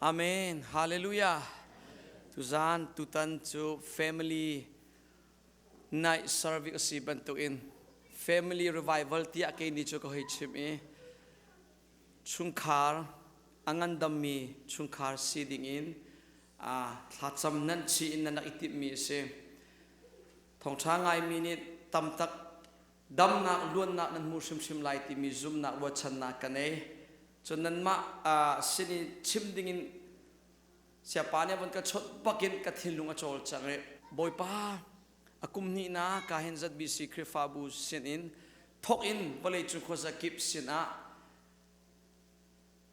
Amen. Hallelujah. Tuzan tutan cu family night service a si bantukin family revival tiah kei ni cu ka hoi chim i chungkhar a ngandammi chungkhar si dingin thlacam nan chi in nan rak i timhmi a si. Thawngṭha ngaimi nih tamtak damnak luannak nan hmu hrimhrim lai timi zumhnak ruahchannak ka nei. Cun nanmah sin i chim dingin siapa nih a von ka chawnh bakin ka thinlung a cawlcang i Bawipa a kum hnihnak ka hin ZBC Khrihfabu sin in thawk in vawleicung khuazakip sinah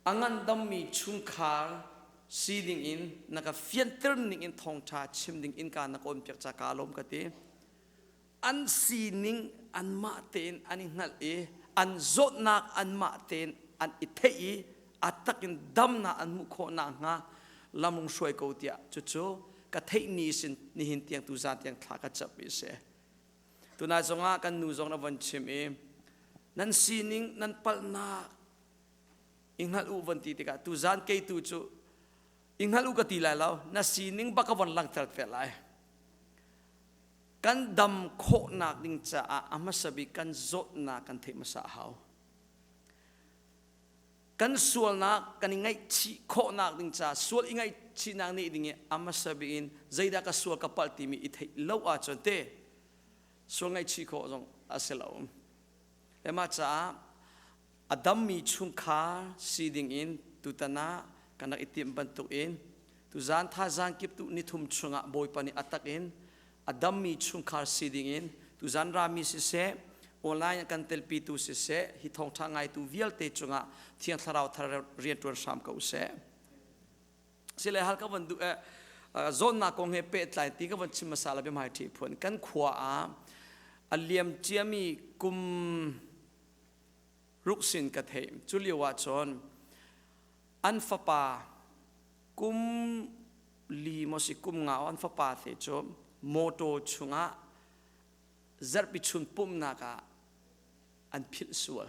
a ngandammi chungkhar si dingin na ka fianter ning in thawngṭha chim ding innka na ka onpiak ca kaa lawm ka ti. An sining anmah tein an i hngalh i an zawtnak anmah tein an i theih i a takin damnak an hmuh khawh nakhnga lam hruai ko tiah cucu ka theih ni sin nihin tiang tu zan tiang thla ka camh mi a si. Tunai zongah kan nu zong na von chim i nan sining nan palhnak i hngalh u von ti tikah tuzan kei tu cu i hngalh u ka ti lai lo na sining bak ka von langhter te lai. Kan dam khawhnak ding caah a hmasa bik kan zawtnak kan theih hmasa a hau. Kan sualnak kan i ngaihchih khawhnak ding caah sual i ngaihchihnak nih ding i a hmasa bik in zeidah ka sual ka palh timi i theih lo ahcun te sual ngaihchih khawh zong a si lo. Le mah caah a dammi chungkhar si ding in tutan ah kan rak i timh bantuk in tuzan thazaang kip tu nithum chungah Bawipa nih a tak in a dammi chungkhar si ding in tuzan rami siseh online kan telpitu siseh hi thawngṭha ngaitu vialte cungah Thiang Thlarau thar rianṭuan hram ko seh. Sile hal ka van duh eh zawnnak kong he pehtlai ti ka van chim hmasa la biahmai ṭhi phun kan khua ah a liam ciami kum ruk sin ka theih cu lio ah cun an fapa kum li maw si kum nga an fapa te cu motor chungah zarhpi chun pumhnak ah an philh sual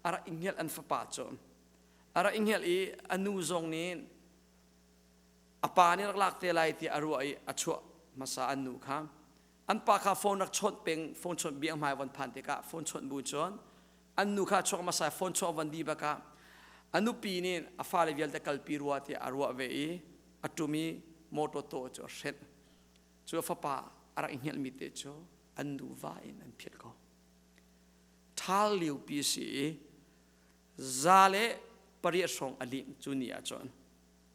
a rak i hngelh an fapa cu a rak i hngelh i a nu zong nih a pa nih rak lak te lai ti a ruah i a chuah hmasa an nu kha An pa kha phone rak chawnh peng, phone chawnh biang hmai von phan tikah phone chawnh bu cun an nu kha chuak hmasa phone chuah von di bakah a nupi nih a fale vialte kalpi rua tiah a ruah ve i a ṭum i motor tawh cu a hrenh. Cu a fapa a rak i hngelhmi te cu an nuva in an philh ko. Ṭhal liopi si i za le pariat hrawng a linh cu ni ah cun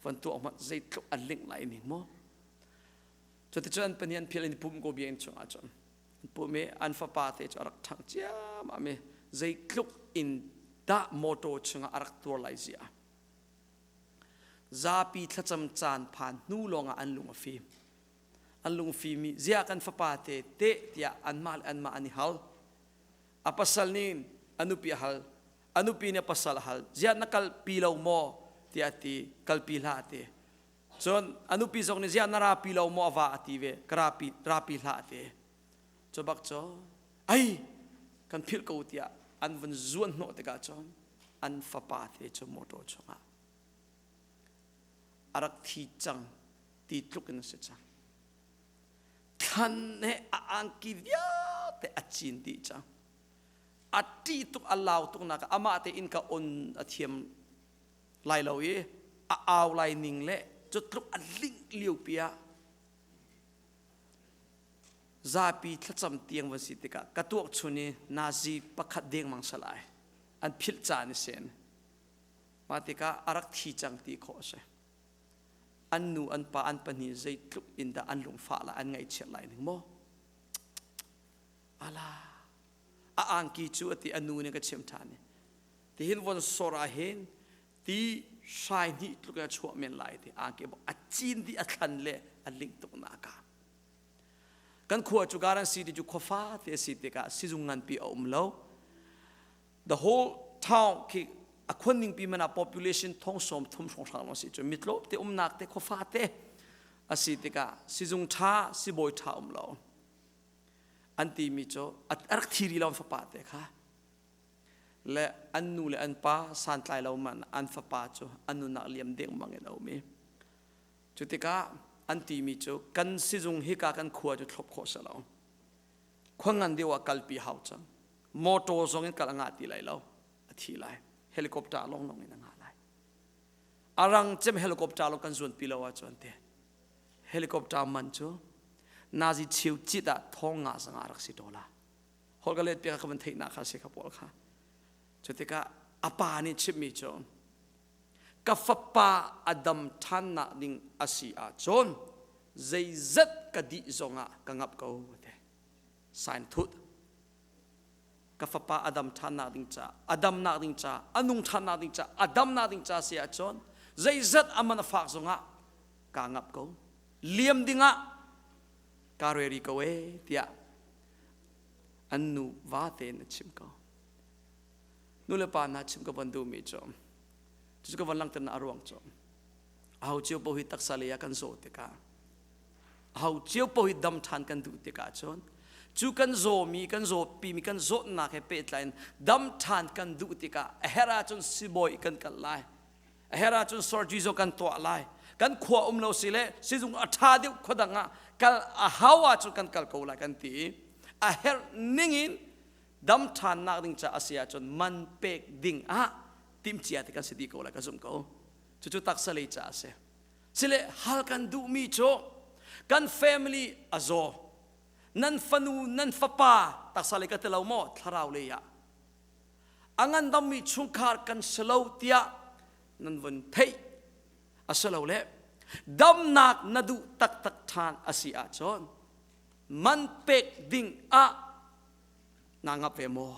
von tuah hmanh zeitluk a lingh lai ning maw? Cuticun an pahnih an phil in pum ko biakinn chungah cun an pum i an fapa te cu a rak ṭhang ciammam i zeitluk in dah mawṭaw chungah a rak tuar lai zia. Zapi thlacam caan phan hnu lawngah an lung a fim. An lung fim i ziah kan fapa te teh tiah anmah le anmah an i hal. A pasal nih a nupi a hal. A nupi nih a pasal a hal. Ziah na kalpi lo maw tiah a ti. Kalpi hlah a ti. Cun a nupi zong nih ziah na rapi lo maw a va a ti ve ka rapi rapi hlah a ti. Cu bak cu ai kan philh ko tiah an vun zuan hnawh tikah cun an fapa te cu motor chungah a rak thi cang ti tluk in a si cang. Thlan he a angki vialte a cin dih cang. A ṭih tuk a lau tuk nak amah te in ka on a thiam lai lo i a au lai ning le cu tluk a ling lio pi ah zapi thlacam tiang van si tikah ka tuak chun i nazi pakhat dengmang salai an philh caan i sen mah tikah a rak thi cang ti khawh a si an nu an pa an pahnih zeitluk in dah an lungfah la an ngaihchiat lai ning maw ala a angki cu ati a nu nih ka chim ṭhan i tihin von sor ah hin ti hrai hnih tluk in a chuah men lai ti angki a cin dih a thlan le a ling tuk nak ah kan khua cu Garden City cu khuafa te a si tikah sizung nganpi a um lo the whole town khi a khuan ning pi mana population thong som thum hrawng hrang lo si cu mitlop te umnak te khuafa te a si tikah sizung tha sibawi tha um lo an ti mi cu a rak thiri lo fapa te kha. Le an nu le an pa santlai lo man an fapa cu an nunak liam dengmang in a um i cu tikah an timi cu kan sizung hika kan khua cu thlop khawh si lo. Khua ngan deuh ah kalpi hau cang. Motor zong in kal a ngah ti lai lo. A thi lai. Helicopter lawnglawng in a ngah lai. A rang cem helicopter lawng kan zuanpi lo ahcun te helicopter man cu nazi cheu cit ah thong nga zanga rak si to la. Hol ka let piak ka van theihnak kha si kha pawl kha. Cu tikah a pa nih chimmi cu ka fapa a dam ṭhannak ding a si ahcun zeizat ka dih zongah ka ngap ko te. Sign thut. Ka fapa a dam ṭhannak ding ca, a damnak ding ca, a nung ṭhannak ding ca, a damnak ding ca si ahcun zeizat a man a fak zongah kaa ngap ko. Liam dingah kaa ready ko ee tiah an nu va tein a chim ko. Nu le pa hna chim ka van duhmi cu cucu ka van langhternak a ruang cu aho cio paoh hi taksa lei ah kan zaw tikah aho cio paoh hi dam ṭhan kan duh tikah cun cu kan zawmi kan zawtpimi kan zawtnak he pehtlai in dam ṭhan kan duh tikah a herh ahcun sibawi kan kal lai, a herh ahcun surgery zong kan tuah lai, kan khua um lo si le sizung a ṭha deuh khua dang ah kal a hau ahcun kan kal ko lai kan ti i a herh ningin dam ṭhannak ding ca a si ahcun man pek ding ah timhcia te kan si dih ko lai ka zumh ko. Cucu taksa lei ca a si. Sile hal kan duhmi cu kan family a zaw, nan fanu nan fapa taksa lei ka ti lo maw, thlarau lei ah a ngandammi chungkhar kan si lo tiah nan vun theih a si lo le damnak na duh taktak ṭhan a si ahcun man pek ding ah naa ngap ve maw?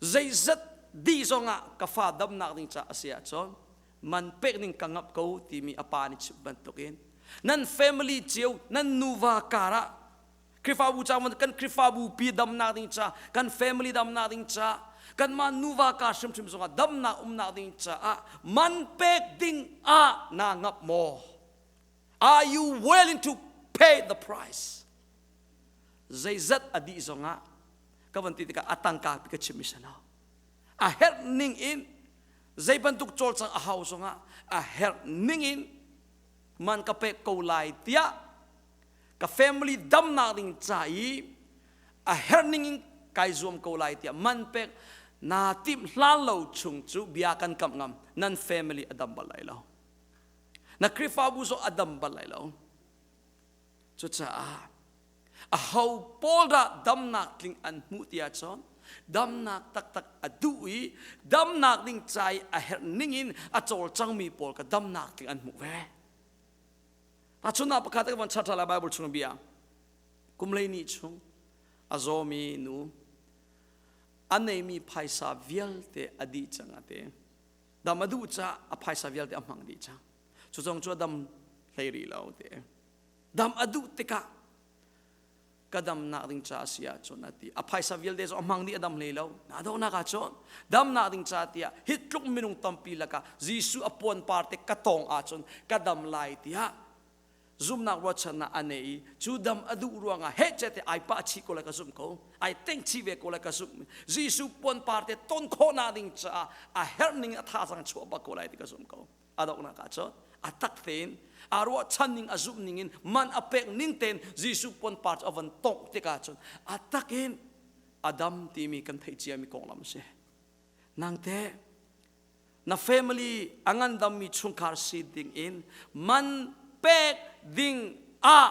Zeizat dih zongah ka fa damnak ding ca a si ahcun man pek ding ka ngap ko timi a pa nih chimh bantukin nan family cio nan nuva kar ah Khrihfabu ca kan Khrihfabu pi damnak ding ca kan family damnak ding ca kanmah nuva kar hrimhrim zongah damnak umnak ding caah man pek ding ah naa ngap maw? Are you willing to pay the price? Zeizat a dih zongah ka van ti tikah a tangka pi ka chim mi si lo. A herh ning in zei bantuk cawlcang a hau zongah a herh ning in man ka pek ko lai tiah ka family damnak ding ca i a herh ning in kai zuam ko lai tiah man pek naa timh hlan lo chung cu bia kan kamh ngam nan family a dam bal lai lo. Na Khrihfabu zong a dam bal lai lo. Cucaah aho pawl dah damnak tling an hmuh ti ahcun damnak taktak a duh i damnak ding ca i a herh ning in a cawlcangmi pawl ka damnak tling an hmuh ve. Tahchunhnak pakhat ka van chat lai Bible chung bia. Kum lei ni chung a zawmi nu a neimi phaisa vialte a dih cang a ti. Dam a duh caah a phaisa vialte a hmang dih cang. Cu zong cu a dam hlei rih lo ti. Dam a duh tikah ka damnak ding ca a si ahcun a ti. A phaisa vialte cu a hmang dih a dam hlei lo. Na donak ahcun damnak ding ca tiah hi tluk minung tampi lakah Jesuh a puan par te ka tawng ahcun ka dam lai tiah zumnak ruahchannak a nei i cu dam a duh ruangah heh cete ai pah chih ko lai ka zumh ko, ai teng chih ve ko lai ka zumh. Jesuh puan par te ton khawhnak ding caah a herh ning a thazang chuah bak ko lai ti ka zumh ko. A donghnak ahcun a tak tein aa ruahchan ning a zumh ning in man a pek ning tein Jesuh puan par cu a van tongh tikah cun a tak in a dam timi kan theih ciami konglam a si. Nang teh na family a ngandammi chungkhar si ding in man pek ding ah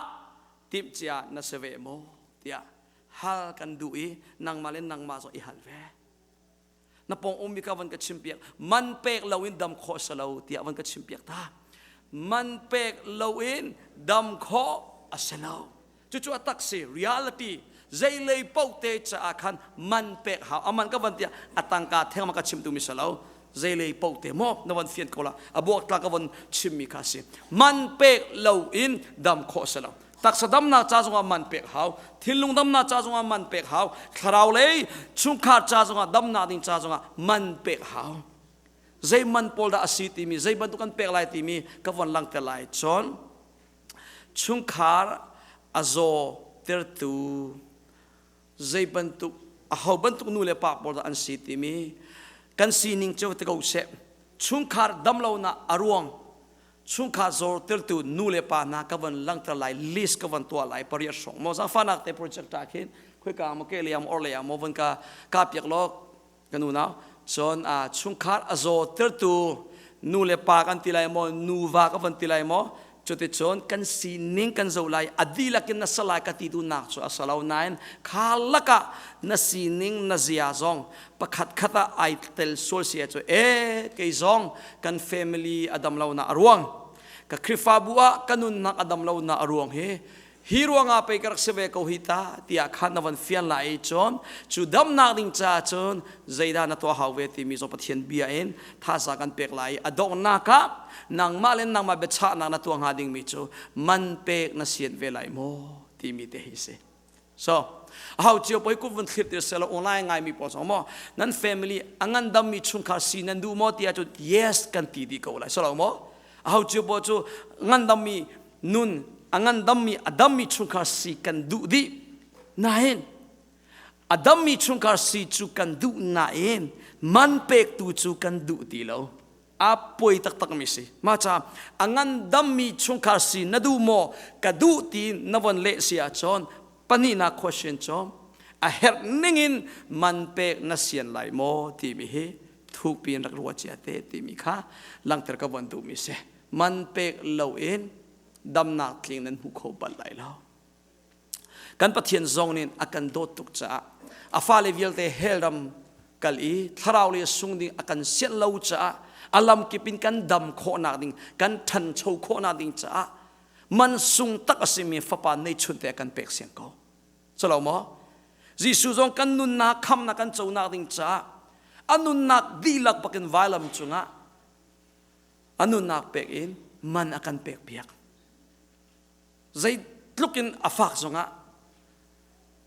timhcia na si ve maw tiah hal kan duh i nangmah le nangmah zong i hal ve. Na pawng ummi kha van ka chimpiak, man pek loin dam khawh si lo tiah van ka chimpiak ta. Man pek loin dam khawh a si lo. Cucu a tak si, reality. Zeilei paoh te caah khan man pek hau. A man ka van tiah a tangka theng ma ka chim tumi si lo. Zeilei paoh te maw na van fian ko la. A buaktlak ka van chimmi kha si. Man pek loin dam khawh si lo. Taksa damnak ca zongah man pek hau. Thinlung damnak ca zongah man pek hau. Thlarau lei chungkhar ca zongah damnak ding ca zongah man pek hau. Zei man pawl dah a si timi, zei bantuk kan pek lai timi ka von langhter lai. Cun chungkhar a zaw tertu zei bantuk Aho bantuk nu le pa pawl dah an si timi kan sining cio te ko seh. Chungkhar damlonak a ruang chungkhar zawrtertu nu le pa hna ka van langter lai, list ka van tuah lai pariat hrawng maw. Zaangfahnak te project ah khin khoika maw ke lei ah maw or lei ah maw van ka ka piak law kan unau. Cun chungkhar a zawtertu nu le pa kan ti lai maw, nuva ka van ti lai maw, cuticun kan sining kan zoh lai. A dihlak in na salai ka ti duhnak cu a salo nain kha lakah na sining na zia zong pakhat khat ah ai tel sual si cu e kei zong kan family a dam lo na a ruang, ka Khrihfabu ah ka nunnak a dam lo na a ruang hi hi ruangah pei ka rak si ve ko hi ta tiah khan na van fian lai i cun cu damnak ding ca cun zeidah na tuah hau ve timi zong Pathian bia in thazaang kan pek lai. A donghnak ah nangmah le nangmah biachahnak na tuah hnga dingmi cu man pek na sian ve lai maw timi te hi si. So hau cio poi kut vun thlir tir selo online ngai mi pawl zong maw nan family a ngandam mi chungkhar si nan duh maw tiah cun yes kan ti dih ko lai so lo maw. Hau cio pawl cu ngandam mi nun, a ngandammi, a dammi chungkhar si kan duh dih nain, a dammi chungkhar si cu kan duh nain man pek tu cu kan duh ti lo. A poi taktak mi si. Ma cha a ngandammi chungkhar si na duh maw, ka duh ti na von leh si ahcun pahnihnak question cu a herh ningin man pek na sian lai maw timi hi thukpi in rak ruah cia te timi kha langhter ka von duhmi si. Man pek loin damnak tling nan hmu kho bal lai lo. Kan Pathian zong nih a kan dawt tuk caah a fale vialte hell ram kal i thlarau le sung ding a kan sianh lo caah a lam kip in kan dam khawhnak ding, kan ṭhancho khawhnak ding caah man sung tak a simi fapa neihchun te a kan pek siang ko. Calo maw? Jesuh zong kan nunnak khamnak kan conak ding caah a nunnak dihlak bakin vailam cungah a nunnak pek in man a kan pek piak. Zeitluk in a fak zongah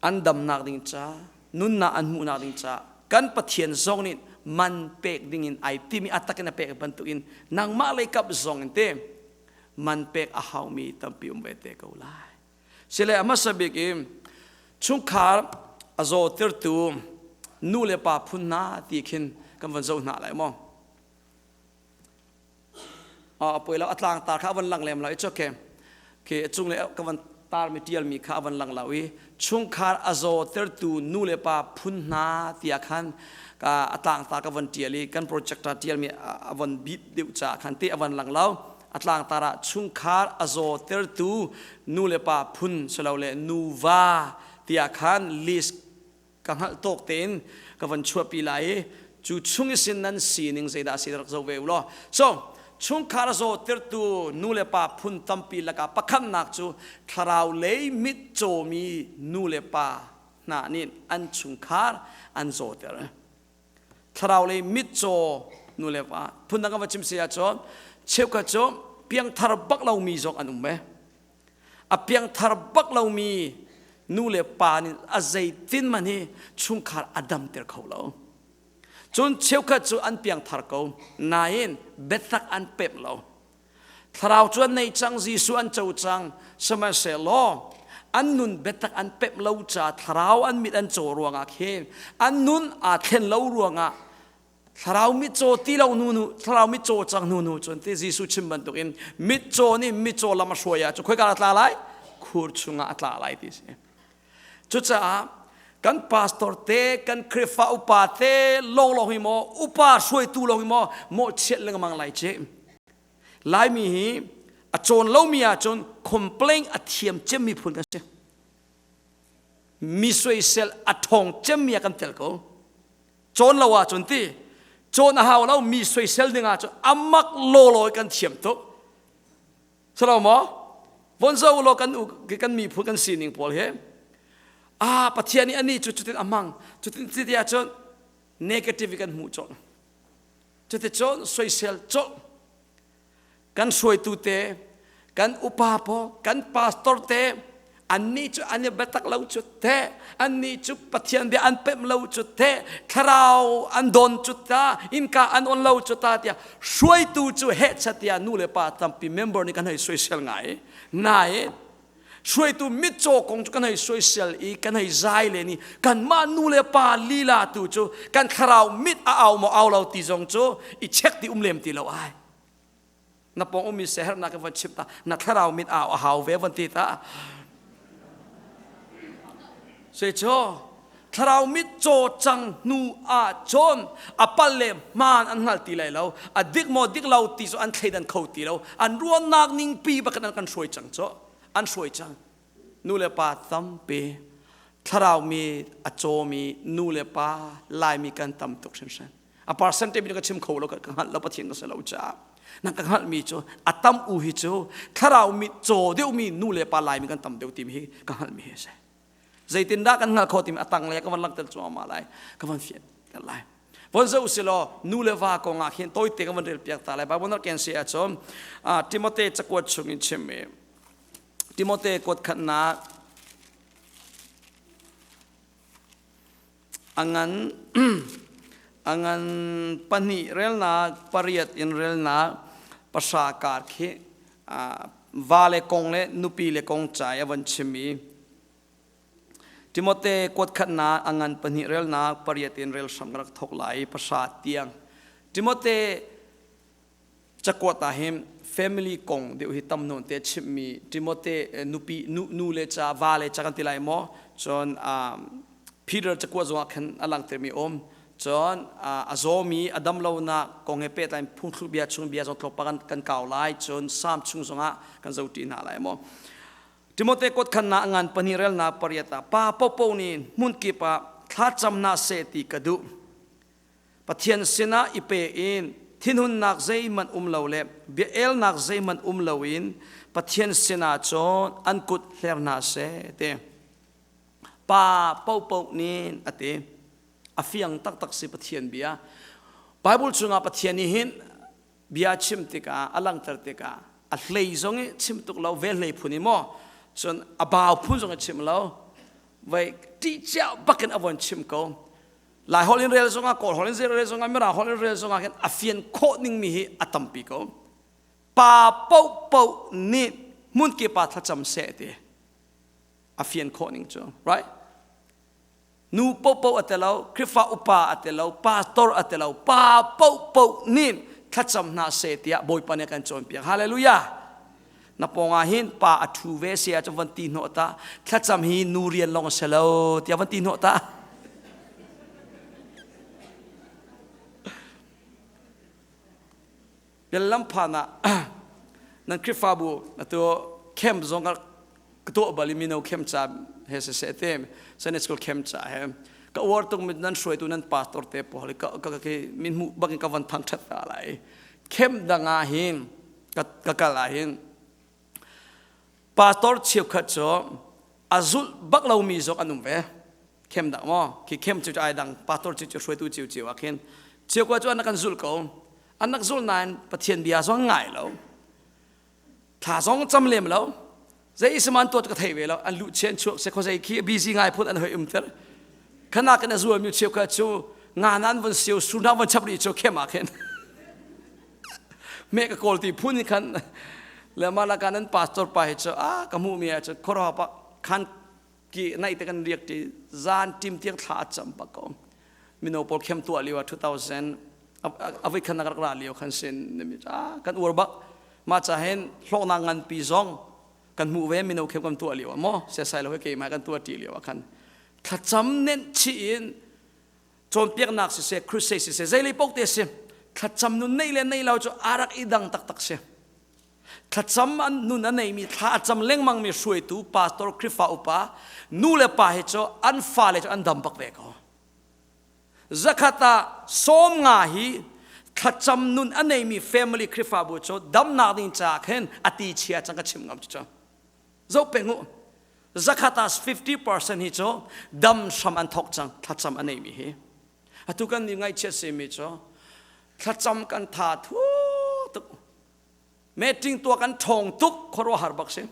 an damnak ding ca, nunnak an hmuhnak ding ca kan Pathian zong nih man pek ding in ai timi a takin a pek bantukin nangmah lei kap zong in te man pek a haumi tampi um ve te ko lai. Sile a hmasa bik i chungkhar a zawtirtu nu le pa phun hna ti khin kan van zoh hna lai maw. A poi lo, a tlang tar kha a van lang lem lo. It's okay ke cung le ka van tar mi tial mi kha a van lang lo i chungkhar a zawtertu nu le pa phun hna tiah khan ka a tlang tar ka van tial i kan projector tial mi a van bit deuh ca khan te a van lang lo. A tlang tar ah chungkhar a zawtertu nu le pa phun silole nuva tiah khan list ka hngalh tawk tein ka van chuahpi lai i cu chung i sin nan sining zeidah si rak zoh ve u law. So chungkhar a zawtirtu nu le pa phun tampi lakah pakhatnak cu thlarau lei mit cawmi nu le pa hna nih an chungkhar an zawter. Thlarau lei mit caw nu le pa phun dang ka va chim si ahcun cheukhat cu piangthar bak lomi zong an um ve. A piangthar bak lomi nu le pa nih a zeitin man hi chungkhar a damter kho lo. Cun cheukhat cu an piangthar ko nain biatak an pemh lo. Thlarau cu an nei cang, Jesuh an co cang, sihmanhsehlaw an nun biatak an pemh lo ca thlarau an mit an caw ruangah khin an nun aa thlen lo ruangah thlarau mitcaw ti lo nu nu, thlarau mitcaw cang hnu nu cun ti Jesuh chim bantukin mitcaw nih mitcaw lam a hruai ah cu khoika a tla lai? Khur chungah a tla lai ti si. Cucaah kan pastor te, kan Khrihfa upa te lawng lawng hi maw, upa hruaitu lawng hi maw mawhchiat lengmang lai ci. Laimi hi a cawn lomi ahcun complain a thiam cemmi phun kan si. Mi soisel a ṭhawng cemmi ah kan tel ko. Cawn lo ahcun ti cawn a hau lo, mi soisel ding ahcun amak lawlaw kan thiam tuk salo maw. Von zo law kan kan miphun kan sining pawl hi a Pathian nih ani cu cutin amang cutin ti ahcun negative kan hmuh colh, cuticun soisel colh. Kan hruaitu te, kan upa pawl, kan pastor te, annih cu an i biatak lo cu te, annih cu Pathian bia an pemh lo cu te, thlarau an don cu ta, innka an on lo cu ta tiah hruaitu cu hehchat tiah nu le pa tampi member nih kan hei soisel ngai. Nain. Hruaitu mitcaw kong cu kan hei soisel i kan hei zai len i kanmah nu le pa lila tu cu kan thlarau mit a au maw au lo ti zong cu i check ti um lem ti lo ai. Na pong ummi sehernak in van chim ta na thlarau mit au a hau ve van ti ta. Se cho thlarau mit caw cang hnu ah cun a pal le hmaan an hngal ti lai lo a dik maw dik lo ti cu an thleidan kho ti lo an ruahnak ning pi bakin an kan hruai cang cu an hruai cang nu le pa tampi thlarau mi a cawmi nu le pa laimi kan tam tuk hringhran a percentage mi ka chim kho lo ka hngalh lo pathian ka si lo caah na ka hngalh mi cu a tam u hi cu thlarau mi caw deuh mi nu le pa laimi kan tam deuh timi hi ka hngalh mi hi a si Zeitindah kan hngalh khawh timi a tanglei ka van langhter cuahmah lai ka van fianter lai. Von zoh usilaw nu le va kong ah khin tawite ka van rel piak ta lai. Bible na ken si ahcun Timote cakuat chung in chimmi Timote kuat khatnak angan angan pahnih relnak pariat in relnak pahra kar khi va le kong le nupi le kong ca i a van chim i Timote kuatkhatnak a ngan pahnih relnak pariat in rel hram ka rak thawk lai i pahra tiang Timote cakuat ah hin family kong deuh hi tam nawn te chimmi Timote nupi nu, nu le ca va le ca kan ti lai maw cun Peter cakuat zongah khan a langhtermi um Cun a zawmi a dam lonak kong he pehtlai in phungthluk bia chung bia zong tlawmpal kan kau lai. Cun Salm chung zongah kan zohṭi hna lai maw. Timote kuatkhannak a ngan pahnih relnak pariat ah pa popo nih hmun kip ah thlacam hna seh ti ka duh. Pathian sinah i pe in thinhunnak zeihmanh um lo le bia elnak zeihmanh um loin Pathian sinah cun an kut hler hna seh ti. Pa popo nih a ti. A fiang taktak si Pathian bia. Bible chungah Pathian nih hin bia chim tikah a langhter tikah a hlei zong i chim tuk lo ve hlei phun i maw cun a bau phun zong i chim lo vai ṭih cia bakin a von chim ko lai holh in rel zongah kawl holh in rel zongah mirang holh in rel zongah khin a fian khawh ning mi hi a tampi ko pa paohpaoh nih hmun kip ah thlacam seh ti a fian khawh ning cu right Nu paohpaoh a telo, Khrihfa upa a telo, pastor a telo, pa paohpaoh nih thlacam hna seh tiah Bawipa nih a kan cawnpiak. Hallelujah! Na pawngah hin pa a ṭhu ve si ahcun van ti hnawh ta. Thlacam hi nu rian lawng a si lo tiah van ti hnawh ta. Bialam phan ah nan Khrihfabu atu camp zong ka tuah bal i mino camp ca he siseh te Sunday school camp ca he ka uar tuk mi nan hruaitu nan pastor te pawl ka ka ka min hmuh bak in ka van thangthat ta lai camp dang ah hin ka ka kal ah hin pastor cheukhat cu a zulh bak lomi zong an um ve khem dak maw khi khem cu ai dang pastor cu hruaitu ciu ciu ah khin cheukhat cu an kan zulh ko an nak zulh nain Pathian bia zong ngai lo thla zong cam lem lo zei siman tuat ka thei ve lo an lu chen chuak se kho zei khi busy ngai phun an hoi um ter khana kan azua mi cheukhat cu nga nan von siu su na von chap ri chu khem ah khin me ka kawl ti phun khan le ma la kan an pastor pa hi chu a ka mu mi a chu khoro pa khan ki nai te kan riak ti zan tim tiang thla a cham pa ko mino pawl khem tua liwa 2000 avoi khan rak ra lio khan sin nimi a kan ur bak ma cha hen hlok na ngan pi zong kan hmu ve mino khem kan tua lio mo se sai lo he ke ma kan tua ti lio khan thlacam nen chi in cawnpiaknak siseh crusade siseh zeilei paoh te si thlacam nun nei le nei lo cu arak i dang taktak si thlacam an nun a neimi thla a cam lengmang mi hruaitu pastor Khrihfa upa nu le pa hi cu an fale cu an dam bak ve ko zakhat ah 50 hi thlacam nun a neimi family Khrihfabu cu damnak ding caah khin a ti chia cang ka chim ngam cu zo peng u zakhat ah 50% hi cu dam hram an thok cang thlacam a neimi hi atu kan nih ngaihchiat simi cu thlacam kan tha thu tuk meeting tuah kan ṭhawng tuk khuaruahhar bak si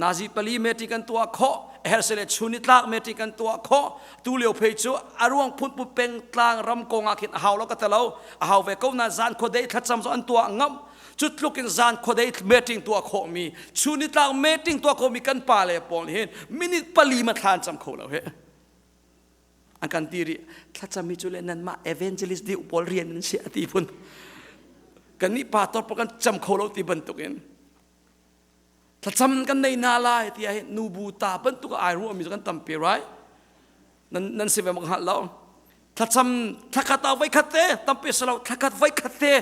nazi pali meeting kan tuah khawh Her se le chun tlak meeting kan tuah khawh. Tu lio phei cu a ruang phunpun pengtlang ram kong ah khin a hau lo ka talo. A hau ve ko na zan khuadei thlacam zo an tuah ngam. Cu tluk in zan khuadei meeting tuah khawh mi, chun tlak meeting tuah khawh mi kan pa le pawl hin minute pali ma thlan cam kho lo he. An kan ti rih thlacam hi cu le nanmah evangelist deuh pawl rian nan si a ti phun. Kan nih pastor pawl kan cam kho lo ti bantukin thlacam kan nei na lai tiah hi nubu ta bantuk ai ruahmi cu kan tampi right nan nan si ve mak hngal lo thlacam thlakhat ah voi khat te tampi si lo thlakhat voi khat te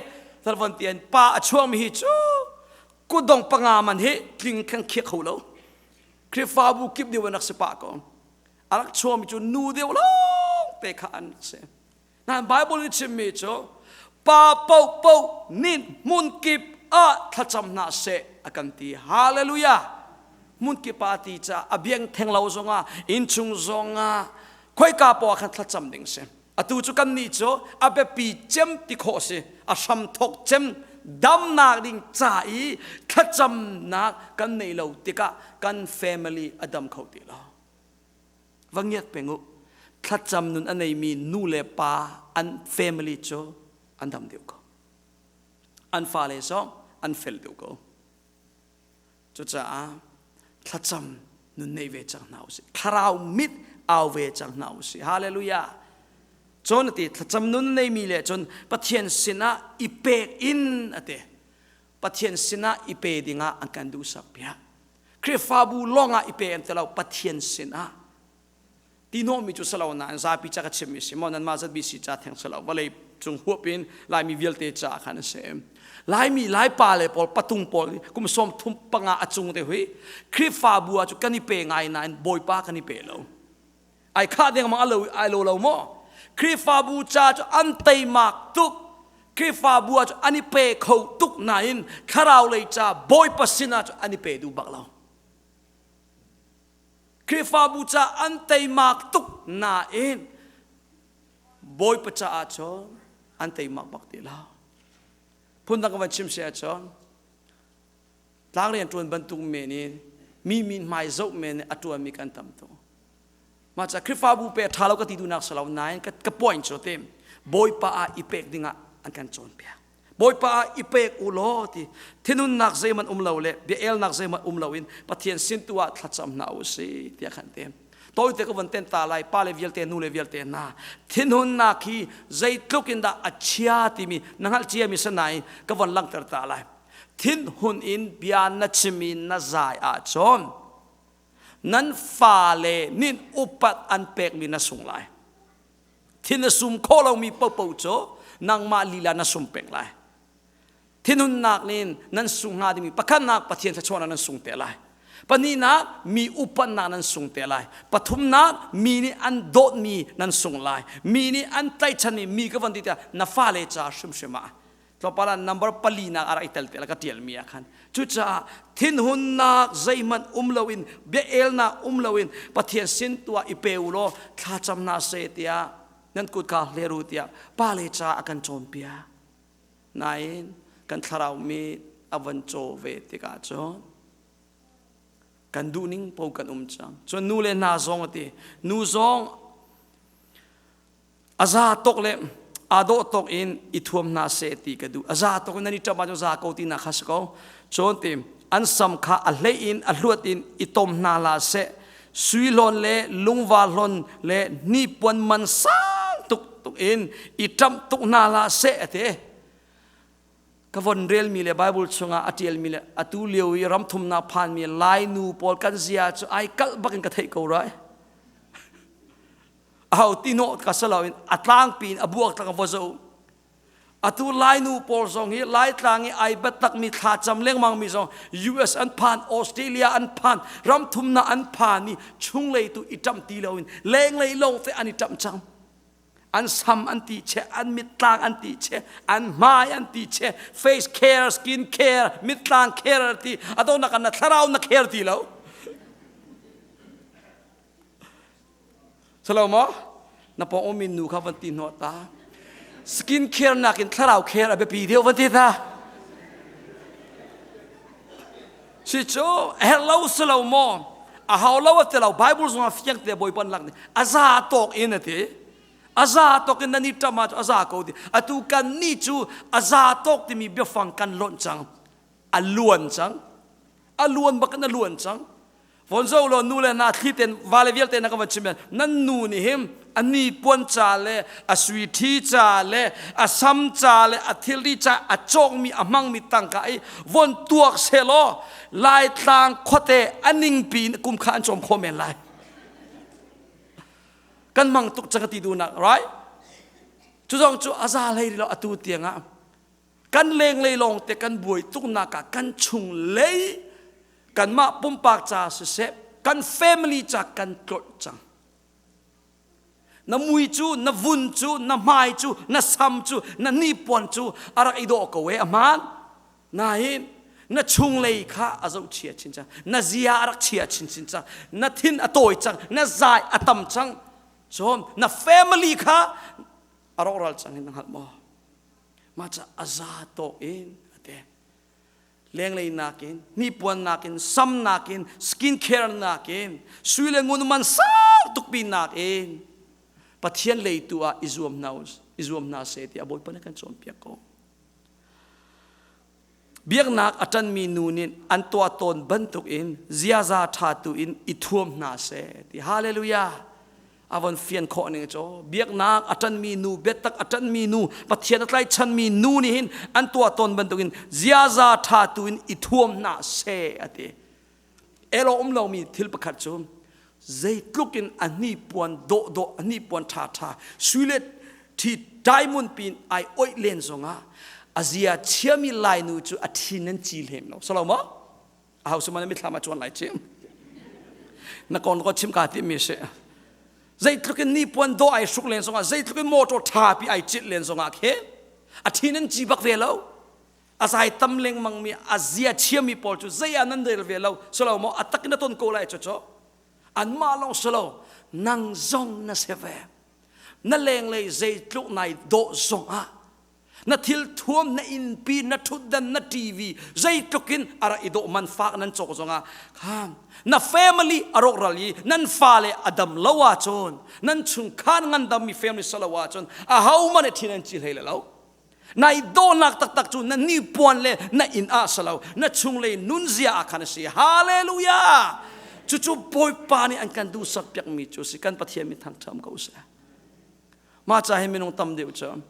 talvon tian pa a chuangmi hi cu kutdong panga man hi tling khan khiak kho lo Khrihfabu kip deuh an rak si pah ko a rak chuangmi cu nu deuh lawng te kha an si Nan Bible nih chimmi cu pa paohpaoh nih hmun kip ah thlacam hna seh a kan ti. Hallelujah! Hmun kip ah ti caah a biang theng lo zongah innchung zongah khoika poah khan thlacam ding si. Atu cu kan nih cu a biapi cem ti khawh si, a hram thok cem damnak ding ca i thlacamnak kan nei lo tikah kan family a dam kho ti lo. Va ngiat peng u. Thlacam nun a neimi nu le pa an family cu an dam deuh ko. An fale zong an fel deuh ko. Cucaah thlacam nun nei ve cang hna usih. Thlarau mit au ve cang hna usih. Hallelujah. Cun ati thlacam nun neimi le cun Pathian sinah i pek in ati. Pathian sinah i pe dingah an kan duhsak piak. Khrihfabu lawngah i pe an ti lo Pathian sinah ti hnawhmi cu si lo nain zapi ca ka chimmi si maw nanmah ZBC ca theng si lo vawlei cung huap in Laimi vialte ca khan a si Laimi Laipa le pawl patung pawl kum 35 a cung te hui Khrihfabu ah cu kan i pe ngai nain Bawipa kan i pe lo ai khah deng mang alo ai lo lo maw Khrihfabu ca cu an teimak tuk Khrihfabu ah cu an i pe kho tuk nain thlarau lei ca Bawipa sinah cu an i pe duh bak lo Khrihfabu ca an teimak tuk nain Bawipa caah cun an teimak bak ti lo phundang ka van chim si ahcun tlang rian ṭuan bantuk men in mi min hmai zoh men in a ṭuanmi kan tam tuk mah ca Khrihfabu pe ṭha lo ka ti duhnak si lo nain ka point cu te Bawipa ah i pek dingah an kan cawnpiak Bawipa ah i pek u law ti thinunnak zeihmanh um lo le bia elnak zeihmanh um loin Pathian sin tu ah thlacam hna u si tiah khan te tawite ka von ten ta lai pa le vialte nu le vialte hna thinhunnak hi zeitluk in dah a chia timi na hngalh cia mi sanain ka von langhter ta lai thinhun in bia na chim i na zai ahcun nan fale nih upat an pekmi na sung lai thin a sum khawh lomi paohpaoh cu nangmah lila na sum peng lai thinhunnak nin nan sung hnga dingmi pakhatnak Pathian thluachuahnak nan sung te lai pahnihnak mi upatnak nan sung te lai pathumnak mi nih an dawtmi nan sung lai mi nih an tlaihchanmi mi ka van ti tiah na fale ca hrimhrim ah tlawmpal ah number pali nak a rak i tel te la ka tial mi ah khan cucaah thinhunnak zeihmanh um loin bia elnak um loin Pathian sin tuah i pe u law thlacam hna seh tiah nan kut kha hler u tiah pa le ca a kan cawnpiak nain kan thlarau mi a van caw ve tikah cun kan duhning po kan um cang cun nu le hna zong a ti nu zong A za tok le aa dawh tok in i thuam hna seh ti ka duh. A za tok in nan i ṭap ahcun za ko tinak kha si ko. Cun ti an sam kha a hlei in a hluat in i tom hna hlah seh. Sui hlawn le lungvar hlawn le hnipuan man sang tuk tuk in i ṭamh tuk hna hlah seh a ti. Ka von relmi le Bible chungah a ṭialmi le atu lio i ramthumnak phanmi Lainu pawl kan zia cu ai kalh bak in ka theih ko rai. Aho ti hnawh ka si loin a tlangpi in a buak tlang va zo. Atu Lainu pawl zong hi Laitlang i ai biatakmi thlacam lengmang mi zong US an phan, Australia an phan, ram thumnak an phan i chunglei tu i ṭamh ti loin lenglei lawng te an i ṭamh cang. An sam an ti che, an mittlang an ti che, an hmai an ti che, face care, skin care, mittlang care ti, adawnak an na thlarau na care ti lo. Salo maw? Na pawng ummi nu kha van ti hnawh ta. Skin care nakin thlarau care a biapi deuh van ti ta. Si cu herh lo silo maw? A hau lo a ti lo. Bible zong ah fiang te Bawipa an lak ni. A za tawk in a ti. A za tawk in nan i ṭam ah a za ko ti. Atu kan nih cu a za tawk timi biafang kan lonh cang. A luan cang. A luan bak in a luan cang. Von zo law nu le hna thli ten vale vialte na ka van chim nan nu nih him a ni puan ca le a sui ṭhi ca le a sam ca le a thilri ca a cawkmi a hmangmi tangka i von tuak selaw Laitlang khuate a ningpi in kum kha an cawm kho men lai. Kan mang tuk cang ti duhnak, right? Cu zong cu a za hlei rih lo atu tiang ah kan lenglei lawng te kan buai tuknak ah kan chung lei kanmah pumpak ca siseh kan family ca kan tlolh cang. Na mui cu, na vun cu, na hmai cu, na sam cu, na hnipuan cu a rak i dawh ko e a hmaan. Nain na chunglei kha a zoh chia chin cang. Na zia a rak chia chinchin cang. Na thin a tawi cang. Na zai a tam cang. Cun na family kha a rawkral cang hin na hngalh maw? Mah ca a za tawk in a ti. Lenglei nakin, hnipuan nakin, sam nakin, skin care nakin, sui le ngun man sang tukpi nakin Pathian lei tu ah i zuam hna i zuam hna seh tiah Bawipa nih kan cawnpiak ko. Biaknak a ṭanmi nu nih an tuah tawn bantukin ziaza ṭha tu in i thuam hna seh ti. Hallelujah! A von fian khawh ning cu biaknak a ṭanmi nu, biatak a ṭanmi nu, Pathian a tlaichanmi nu nih hin an tuah tawn bantukin ziaza ṭha tu in i thuam hna seh a ti. Elo um lomi thil pakhat cu zeitluk in a hnipuan dawhdawh, a hnipuan ṭhaṭha, sui le ṭhi diamond pin ai oih len zongah a zia chiami Lainu cu a ṭhin an ci hlem lo. Salo maw? A hau man mithlam ah chuan lai chim. Na kon ko chim ka ti mi si. Zeitluk in nipuan dawh ai hruk len zongah, zeitluk in motor ṭha pi ai cit len zongah khin a ṭhin an ci bak ve lo. A zai tam lengmang mi a zia chiami pawl cu zei ah nan rel ve lo. Salo maw? A tak in a ton ko lai cu cu. Anmah lawng silo, nang zong na si ve. Na lenglei zeitluk nai dawh zongah na thil thuam na innpi na ṭhutdan na TV zeitluk in a rak i dawh man fak nan cawk zongah khan na family a rawkral i nan fale a dam lo ahcun nan chungkhar ngandammi family salo ahcun ahohmanh nih ṭhin an ci hlei lo. Nai dawhnak taktak cu na hnipuan le na inn ah salo na chunglei nunzia ah khan a si. Hallelujah! Cucu Bawipa nih an kan duhsak piakmi cu si. Kan Pathian min thangṭham ko seh. Mah ca hi minung tam deuh cu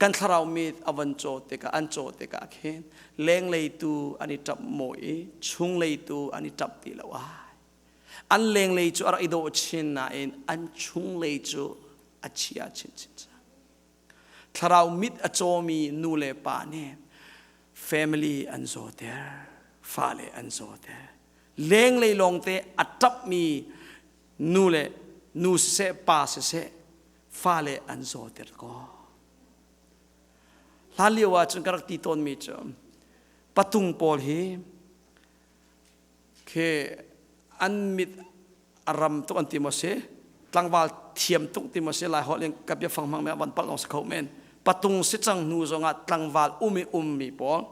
kan thlarau mit a van caw tikah an caw tikah khin lenglei tu an i ṭap maw i chunglei tu an i ṭap ti lo ai. An lenglei cu a rak i dawh chin nain an chunglei cu a chia chinchin cang. Thlarau mit a cawmi nu le pa nih family an zawter, fale an zawter. Lenglei lawngte a ṭapmi nu le nu siseh pa siseh fale an zawter ko. Hlan lio ah cun ka rak ti tawnmi cu patung pawl hi khi an mit a ram tuk an ti maw si tlangval thiam tuk ti maw si lai holh in ka biafang hmang me van palh long si kho men patung si cang hnu zongah tlangval um i ummi pawl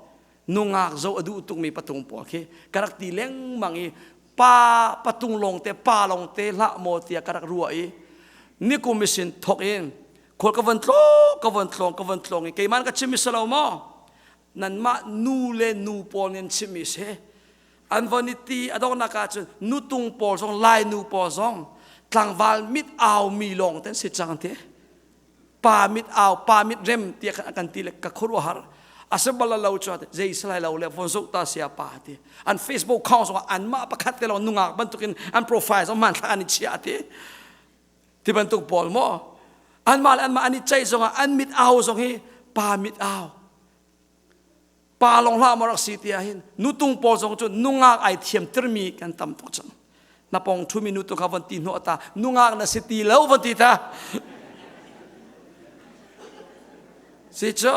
nungak zo a duh tukmi patung pawl khi ka rak ti lengmang i pa patung lawngte pa lawngte hlah maw tiah ka rak ruah i nikum i sin thok in khual ka von tlawng ka von tlawng ka von tlawng i keimah ka chim mi si lo maw nanmah nu le nu pawl nih an chimmi si an von i ti a donghnak ah cun nutung pawl zong lai nu pawl zong tlangval mit au mi lawng te an si cang ti pa mit au pa mit rem tiah khan kan ti le ka khuaruahhar a si bal lo cu zei salai lo le von zoh ta sia pa ti an Facebook khong zong an mah pakhat te lo nungak bantukin an profile zong hmanthlak an i chiah ti ti bantuk pawl maw anmah le anmah an i ceih zongah an mit au zong hi pa mit au pa lawng hlah maw rak si tiah hin nutung pawl zong cu nungak ai thiam tirmi kan tam tuk cang na pong thumi nu tu kha von ti hnawh ta nungak na si ti lo von ti ta si cu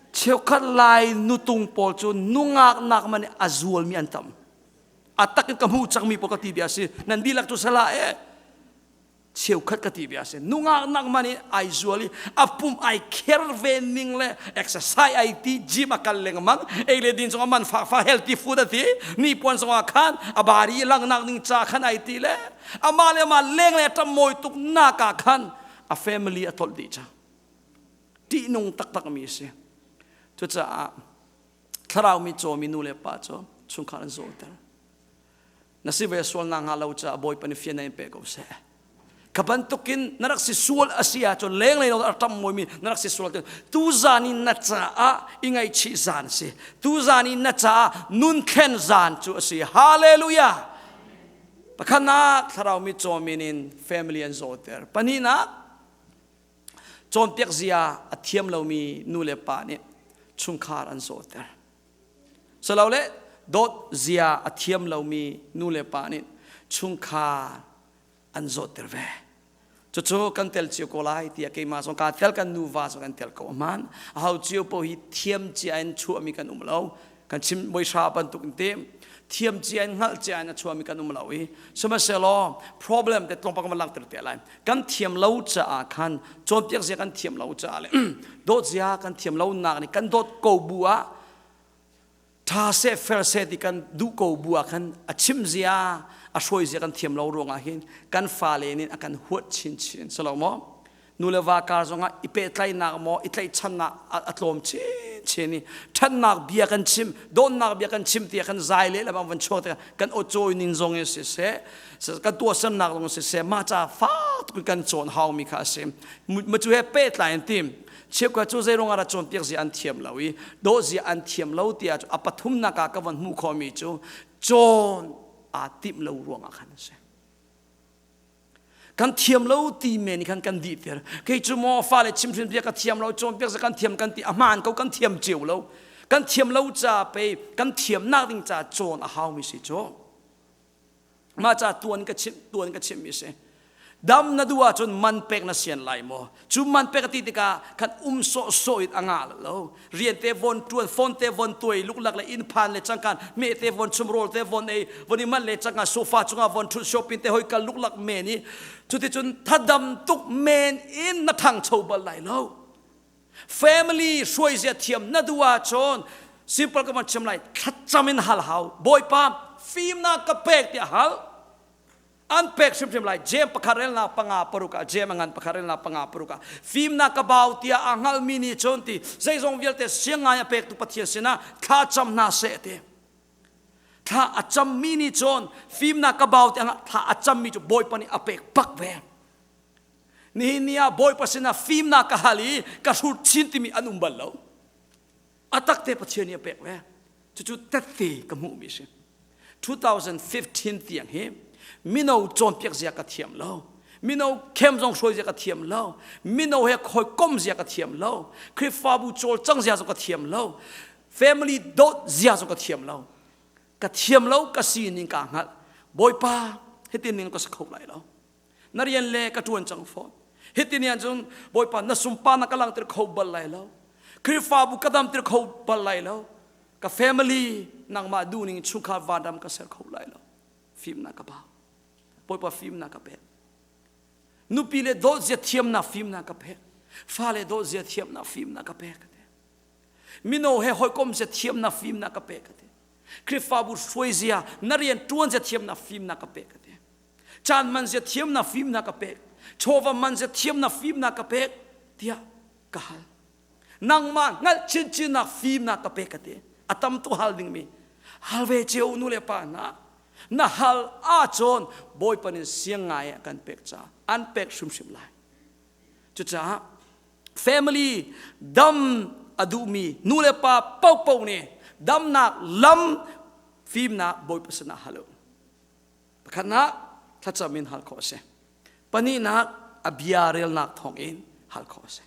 cheukhat lai nutung pawl cu nungak nak man a zualmi an tam a tak in ka hmu cangmi pawl ka ti bia si nan dihlak cu sala e. Cheukhat ka ti bia si. Nungak nak man in ai zual i a pum ai kher ve ning le exercise ai ti gym a kal lengmang ei le din zong a man fak fa healthy food a ti ni puan zong ah khan a bari langnak ning cha khan ai ti le ama le ama leng le tam mawi tuk nak ah khan a family a tolh dih cang. Ṭihnung taktak mi a si. Cucaah thlarau mi cawmi nu le pa cu chungkhar an zawter. Na si ve sual na hnga lo caah Bawipa nih fian in pe ko seh. Ka bantukin na rak si sual a si ahcun lenglei lo a ṭam mawimi na rak si sual tu tuzan in na caah i ngaihchih zan si. Tuzan in na caah nun thlen zan cu a si. Hallelujah! Pakhatnak thlarau mi cawmin in family an zawter. Pahnihnak Cawnpiak zia a thiam lomi nu le pa nih chungkhar an zawter. Silole dawt zia a thiam lomi nu le pa nih chungkhar an zawtter ve. Cucu kan tel cio ko lai tiah keimah zong kaa tel kan nuva zong kan tel ko hman. Aho cio paoh hi thiam cia in chuahmi kan um lo. Kan chim boihra bantuk in te thiam cia in hngalh cia in a chuahmi kan um lo i sihmanhsehlaw problem te tlawmpal kan van langhter te lai. Kan thiam lo caah khan cawnpiak zia kan thiam lo caah le dawt zia kan thiam lo nak nih kan dawt ko bu ah tha seh fel seh ti kan duh ko bu ah khan a chim zia a hruai zia kan thiam lo ruangah hin kan fale nih a kan huat chinchin silo maw nu le va kar zongah i pehtlaihnak maw i tlaihchannak a tlawm chinchin i ṭhatnak bia kan chim dawtnak bia kan chim tiah kan zai le lamang van chuak tikah kan aw ning zong in siseh kan tuahsernak zong siseh mah ca fak tuk in kan cawn haumi kha a si ma cu he pehtlai in tim cheukhat cu zeiruang ah dah cawnpiak zia an thiam lo i dawh zia an thiam lo tiah a pathumnak ah ka van hmuh khawhmi cu cawn aa timh lo ruangah khan a si Kan thiam lo ti men khan kan dihter. Kei cu maw fale chimhrin bia ka thiam lo, cawnpiak za kan thiam kan ti a hmaan ko kan thiam cio lo. Kan thiam lo ca pe kan thiamnak ding ca cawn a haumi si cu. Mah ca tuan ka chimh tuan ka chimh mi si. Dam na duh ahcun man pek na sian lai maw? Cu man pek a ti tikah khan um sawhsawh in a ngah lo. Rian te von ṭuan, phone te von tuai, luklak le inn phan le cangkan, meh te von chum, rawl te von ei, von i manh le cangkan, sofa cungah von ṭhut, shopping te hoi kal luklak men i cuticun thadam tuk men in na ṭhangcho bal lai lo. Family hruaizia thiam na duh ahcun simple ka van chim lai, thlacam in hal hau. Bawipa, fimnak ka pek tiah hal. An pek hrimhrim lai. Jeim pakhat relnak panga paruk ah, Jeim a ngan pakhat relnak panga paruk ah, fimnak ka bau tiah aa hngalmi nih cun ti zeizong vialte siang ngai a pektu Pathian sinah thla cam hna seh ti. Thla a cammi nih cun fimnak ka bau tiah thla a cammi cu Bawipa nih a pek bak ve. Nihin ni ah Bawipa sinah fimnak ka hal i ka hrut chin timi an um bal lo. A takte Pathian nih a pek ve. Cucu tette ka hmuhmi a si. 2015 tiang hi mino cawnpiak zia ka thiam lo. Mino khem zong hruai zia ka thiam lo. Mino he hawikom zia ka thiam lo. Khrihfabu cawlcang zia zong ka thiam lo. Family dawt zia zong ka thiam lo. Ka thiam lo ka sining kaa hngalh. Bawipa hitin ning ka si kho lai lo. Na rian le ka ṭuan cang fawn. Hitin yan cun Bawipa na sunparnak ka langhter kho bal lai lo. Khrihfabu ka damter kho bal lai lo. Ka family nangmah duhning chungkhar vanram ka ser kho lai lo. Fimnak ka bau. Bawipa fimnak ka pek. Nupi le dawt zia thiamnak fimnak ka pek. Fale dawt zia thiamnak fimnak ka pek. Mino he hawikom zia thiamnak fimnak ka pek. Khrihfabu hruai zia na rian ṭuan zia thiamnak fimnak ka pek. Caan man zia thiamnak fimnak ka pek. Chawva man zia thiamnak fimnak ka pek tiah ka hal. Nangmah hngalh chinchinnak fimnak ka pek ka ti. A tam tu hal dingmi. Hal ve cio nu le pa hna. Na hal ahcun Bawipa nih siang ngai ah kan pek caah an pek hrimhrim lai. Cucaah family dam a duhmi nu le pa paohpaoh nih damnak lam fimnak Bawipa sinah hal u. Pakhatnak thlacam in hal khawh a si. Pahnihnak a bia relnak thawngin hal khawh a si.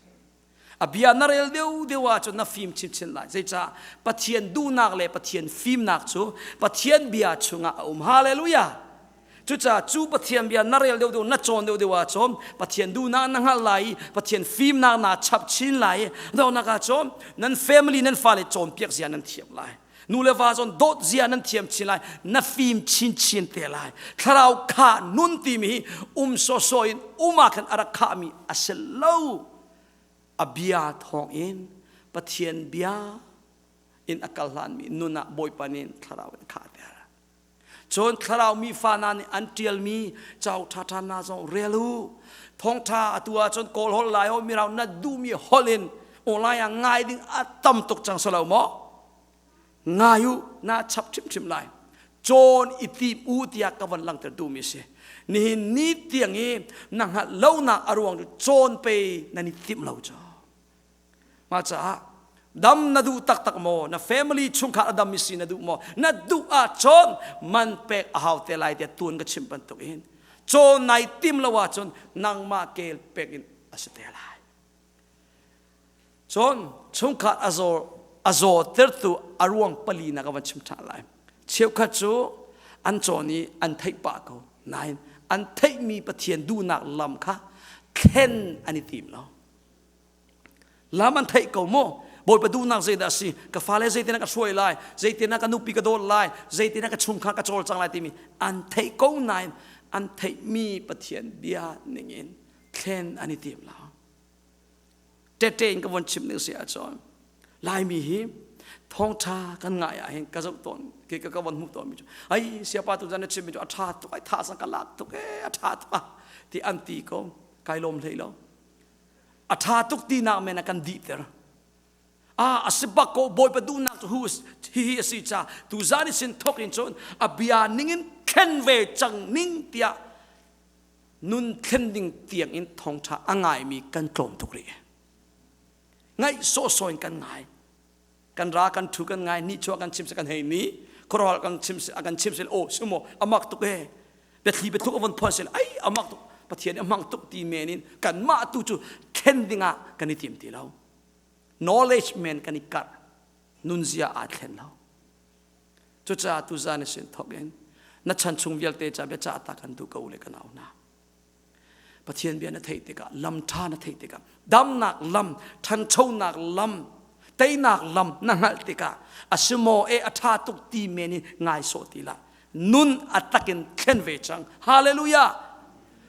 A bia na rel deuh deuh ahcun na fim chinchin lai. Zeicah Pathian duhnak le Pathian fimnak cu Pathian bia chungah a um. Hallelujah! Cucaah cu Pathian bia na rel deuh deuh, na cawn deuh deuh ahcun Pathian duhnak na hngalh lai i Pathian fimnak naa chap chin lai i donak ahcun nan family nan fale cawnpiak zia nan thiam lai. Nu le va zon dawt zia nan thiam chin lai, na fim chinchin te lai. Thlarau kha nun timi hi um sawsawh in um ah khan a rak khahmi a si lo. A bia thawng in Pathian bia in a kal hlanmi nun ah Bawipa nih thlarau in khahter. Cun thlarau mi fa hna nih an ṭialmi cauk ṭhaṭha hna zong rel u. Thawngṭha atu ahcun Kawl holh, Lai holh, Mirang na duhmi holh in online ah ngai ding a tam tuk cang si lo maw? Ngai u, na chap hrimhrim lai. Cawn i tim u tiah ka van langhter duhmi a si. Nihin ni tiang i na hngalh lonak a ruang cu cawn pei nan i timh lo cu. Mah caah dam na duh taktak maw? Na family chungkhar a dam mi si na duh maw? Na duh ahcun man pek a hau te lai tiah tuan ka chim bantuk in cawn nai tim lo ahcun nangmah kel pek in a si te lai. Cun chungkhar a zaw a zawtertu a ruang pali na ka van chim ṭhan lai. Cheukhat cu an cawn i an theih pah ko. Nain an theihmi Pathian duhnak lam kha thlen an i tim lo. Lam an theih ko mu. Bawipa duhnak zeidah a si? Ka fale zeitin ka hruai lai? Zeitin ka nupi ka dawt lai? Zeitin ka chungkhar ka cawlcang lai timi an theih ko nain an theihmi Pathian bia ningin thlen an i tim lo. Tete in ka von chim ning si ahcun Laimi hi thawngṭha kan ngai ah hin ka zoh tawn ke ka ka von hmuh tawn mi cu ai siapa tu zan na chim mi cu a ṭha tuk ai tha sang ka lak tuk e a ṭha tuk ah ti an ti ko kai lawm hlei lo. A ṭha tuk tinak men a kan dihter. Ah, a si bak ko Bawipa duhnak cu hu hihi a si ca tuzan i sin thok in cun a bia ningin thlen ve cang ning tiah nun thlen ding tiang in thawngṭha a ngaimi kan tlawm tuk rih. Ngaih sawhsawh in kan ngai. Kan ra kan ṭhu kan ngai nihchuah kan chim se kan hei ni khuaruahhar kan chim se a kan chim se oh sumo amak tuk e biathli biathuk a von phuan sel ai amak tuk Pathian a hmang tuk ti men in kanmah tu cu thlen dingah kan i tim ti lo knowledge men kan i karh nunzia aa thlen lo cucaah tuzan sin thok in na chan chung vialte ca bia ca ta kan duh ko le kan au na Pathian bia na theih tikah lam ṭha na theih tikah damnak lam ṭhanchonak lam teinak lam na hngalh tikah a si maw e a ṭha tuk ti men in ngai sawh ti lah nun a takin thlen ve cang hallelujah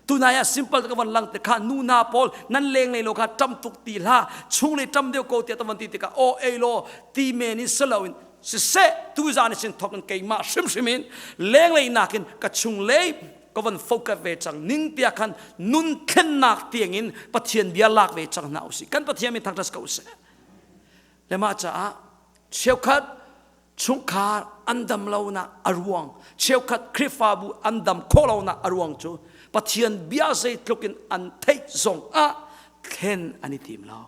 tunai ah simple ka van lang te kha nu na pawl nan leng lei lo kha ṭam tuk ti hlah chung le ṭam deuh ko tiah ta van ti tikah aw ei law ti men in silo in siseh tuzan sin thok in keimah hrimhrim in lenglei nakin ka chung lei ka van focus ve cang ning tiah khan nun thlennak tiangin Pathian bia lak ve cang hna usih kan Pathian min thangṭhat ko seh le mah caah cheukhat chungkhar an dam lonak a ruang cheukhat Khrihfabu an dam khawh lonak a ruang cu Pathian bia zeitluk in an theih zong ah thlen an i tim lo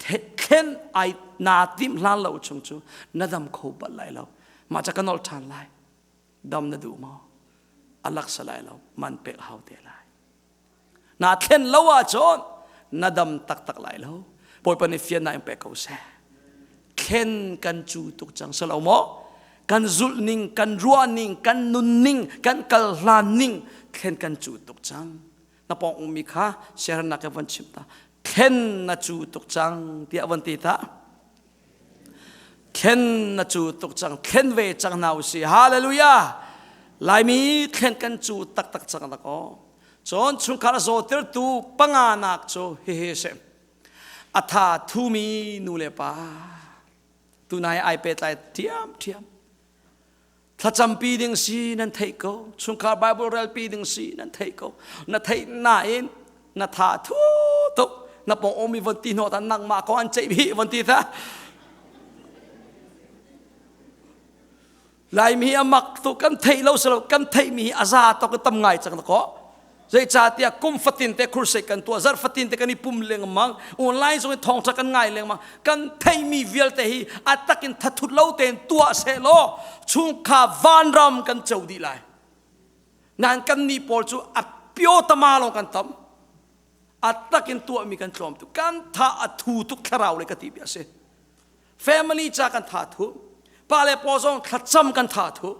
thlen ai naa tim hlan lo chung cu na dam kho bal lai lo mah ca ka nolh ṭhan lai Dam na duh maw? A laksa lai lo, man pek hau te lai. Na thlen lo ahcun na dam taktak lai lo. Bawipa nih fiannak in pek ko seh. Thlen kan cu tuk cang si lo maw? Kan zulh ning, kan ruah ning, kan nun ning, kan kal hlan ning thlen kan cu tuk cang. Na pawng ummi kha siahernak in van chim ta. Thlen na cu tuk cang tiah van ti ta. Thlen na cu tuk cang, thlen ve cang hna usih. Hallelujah! Laimi thlen kan cu taktak cang dak aw. Cun chungkhar a zawtirtu panganak cu hihi a si. A tha thumi nu le pa. Tunai ai pehtlai ṭhiamṭhiam. Thlacampi ding si nan theih ko. Chungkhar Bible relpi ding si nan theih ko. Na theih nain na tha thu tuk. Na pawng omi von ti hnawh ta nangmah ko an ceih hi von ti ta. Laimi a mak tuk kan theih lo silo kan theih mi hi a za tok tam ngai cang ko. Zeicahtiah kum fatin te crusade kan tuah, zarh fatin te kan i pum lengmang, online zong in thawngṭha kan ngai lengmang. Kan theihmi vialte hi a takin thathut lo tein tuah seh law chungkha vanram kan co dih lai. Nain kan nih pawl cu a pio tama lawng kan tam. A takin tuahmi kan tlawm tuk. Kan tha a thu tuk thlarau le ka ti bia si. Family ca kan tha thu. Pa le paw zong thlacam kan tha thu.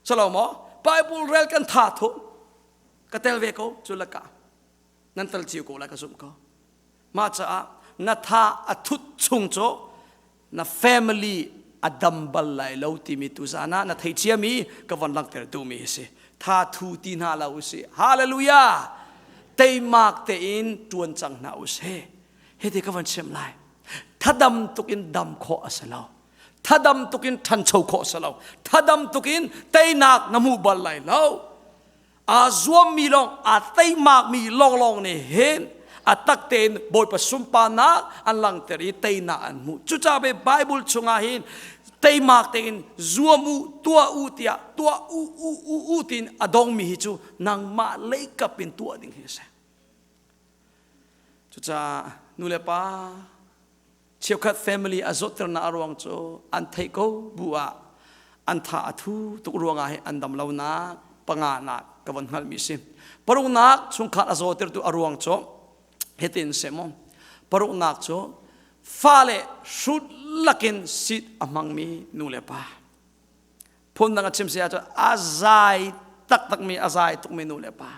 Salo maw? Bible rel kan tha thu. Ka tel ve ko cu laka nan tel cio ko lai ka zumh ko. Mah caah na tha a thut chung cu na family a dam bal lai lo timi tuzan ah na thei ciami ka von langhter duhmi hi si. Tha thu ti hna lo usih. Hallelujah! Teimak tein ṭuan cang hna usih. Hiti ka von chim lai. Thadam tukin dam khawh a si lo. Thadam tukin ṭhancho khawh a si lo. Thadam tukin teinak na hmu bal lai lo. Aa zuammi lawng, aa teimakmi lawnglawng nih hin a tak tein Bawipa sunparnak an langhter i teinak an hmuh. Cucaah ve Bible chungah hin teimak tein zuam u, tuah u tiah tuah u u u u tiin a dongmi hi cu nangmah leikap in tuah ding hi a si. Cucaah nu le pa cheukhat family a zawtternak a ruang cu an theih ko bu ah an tha a thu tuk ruangah hi an dam lonak panganak ka von hngalhmi si. Paruknak chungkhar a zawtertu a ruang cu hitin se mu. Paruknak cu fale hrut lakin sit a hmangmi nu le pa. Phundang a chim si ahcun a zai taktakmi a zai tukmi nu le pa.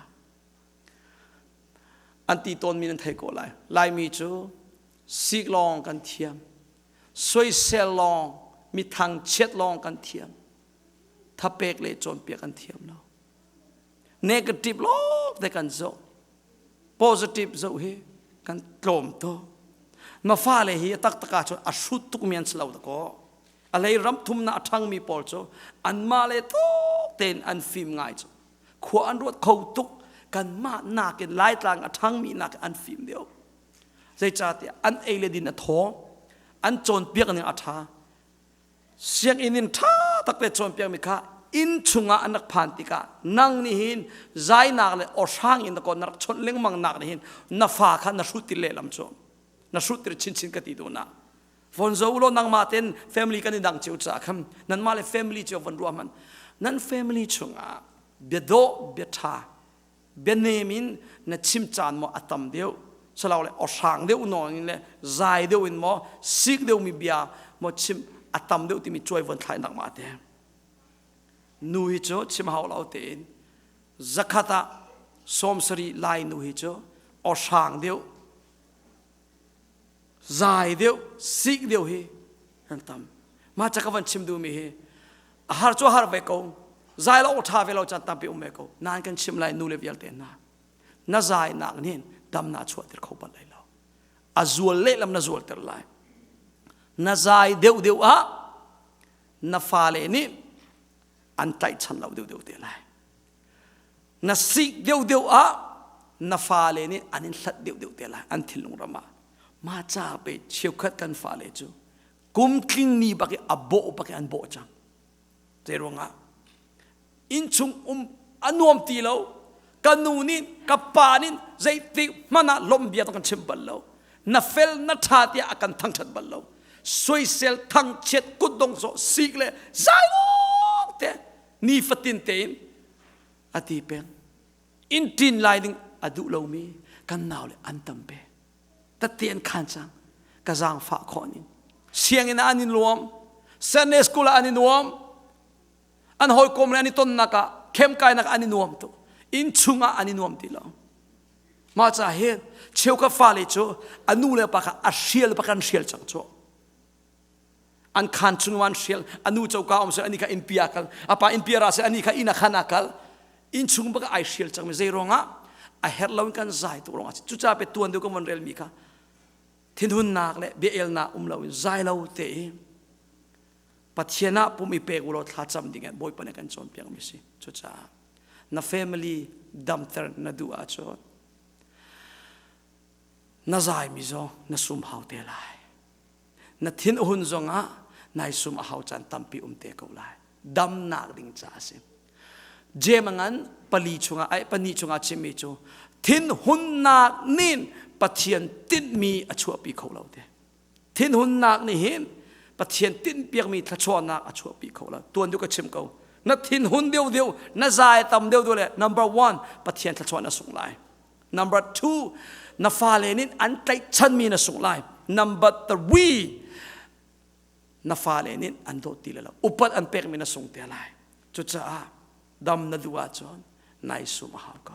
An ti tawnmi nan thei ko lai. Laimi cu sik lawng kan thiam. Soisel lawng, mi thangchiat lawng kan thiam. Thapek le cawnpiak kan thiam lo. Negative lawng te kan zoh. Positive zoh hi kan tlawm tuk. Na fale hi a taktak ahcun a hrut tukmi an si lo dakaw. A hlei ram thumnak a ṭhangmi pawl cu anmah le tuk tein an fim ngai cu. Khua an ruat kho tuk. Kanmah nakin Laitlang a ṭhangmi nakin an fim deuh. Zeicahtiah an ei le din a thaw, an cawnpiak ning a ṭha. Sianginn in ṭha tak te cawnpiakmi kha inn chungah an rak phan tikah nang nih hin zainak le awhrang in na rak chawnh lengmang nak nih hin na fa kha na hrut ti lehlam cu na hrut tir chinchin ka ti duhnak von zo law nangmah ten family kan i dang cio caah khan nanmah le family cio von ruah hmanh nan family chungah bia dawh bia ṭha bia nem in na chim caan maw a tam deuh salo le awhrang deuh nawn in le zai deuh in maw sik deuh mi bia maw chim a tam deuh timi cuai von thlai nangmah te nu hi cu chim hau lo tein zakhat ah 70 lai nu hi cu awhrang deuh zai deuh sik deuh hi an tam mah ca ka van chim duhmi hi a har cu har ve ko zai lo ṭha ve lo caan tampi um ve ko nain kan chim lai nu le vialte hna na zai nak nih damnak chuahter kho bal lai lo a zual lehlam na zualter lai na zai deuh deuh ah na fale nih an tlaihchan lo deuh deuh te lai Na sik deuhdeuh ah na fale nih an in hlat deuhdeuh te lai an thinlung ram ah. Mah ca pe cheukhat kan fale cu kum tling ni bak i a bawh bak i an bawh cang. Zei ruangah innchung um a nuam ti lo ka nu nih ka pa nih zeitik hmanh ah lawmh bia kan chim bal lo na fel na ṭha tiah a kan thangṭhat bal lo soisel thangchiat kutdong sawh sik le zai te nifatin tein a ti peng inn ṭin lai ding a duh lomi kan naule an tam pe tatte an khan cang ka zaangfah khawh ning sianginn ah an i nuam Sunday school ah an i nuam an hawikom le an i tonnak ah khemkainak ah an i nuam tuk inn chung ah an i nuam ti lo mah ca hi cheukhat fale cu a nu le pa kha a hrial bak an hrial cang cu An khaan chung an hrial a nu coka um seh ani kha innpi ah kal a pa innpi ra seh ani kha inn ah khan ah kal innchung bak ai hrial cangmi zei ruangah a herh lo in kan zai tuk ruangah cucaah pe tuan deuh kan von relmi kha thinhunnak le bia-elnak um lo in zai lo te i Pathian ah pum i pek u law thlacam ding in Bawipa nih kan cawnpiak mi si cucaah na family damter na duh ahcun na zai mi zong na sum hau te lai Na thin a hun zongah nai sum a hau caan tampi um te ko lai. Damnak ding ca a si. Jem a ngan pali chungah ai pahnih chungah chimmi cu thinhunnak nin Pathian tinhmi a chuahpi kho lo te. Thinhunnak nih hin Pathian tinhpiakmi thluachuahnak a chuahpi kho lo. Tuan deuh ka chim ko. Na thinhun deuh deuh, na zai tam deuh deuh le number one Pathian thluachuah na sung lai. Number two, na fale nih an tlaihchanmi na sungh lai. Number three, na fale nih an dawt ti lo. Upat an pekmi na sung te lai. Cucaah dam na duh ahcun nai sum a hau ko.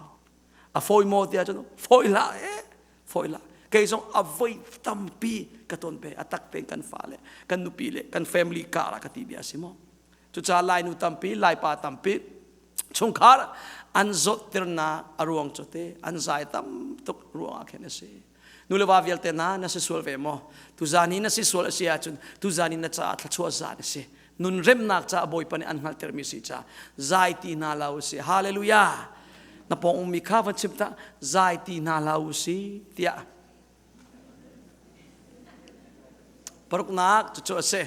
A fawi maw ti ahcun fawi hlah eh, fawi hlah. Kei zong a voi tampi ka ton pe a tak tein kan fale, kan nupi le kan family kar ah ka ti bia si mu. Cucaah Lainu tampi, Laipa tampi chungkhar an zawttirnak a ruang cu te an zai tam tuk ruang ah khin a si. Nu le va vialte na na si sual ve maw? Tuzan hi na si sual a si ahcun tuzan hi na caah thluachuah zan a si. Nun remnak caah Bawipa nih an hngalhtermi si ca zai ti hna lo si. Hallelujah! Na pawng ummi kha van chim ta zai ti hna lo si tiah. Paruknak cucu a si.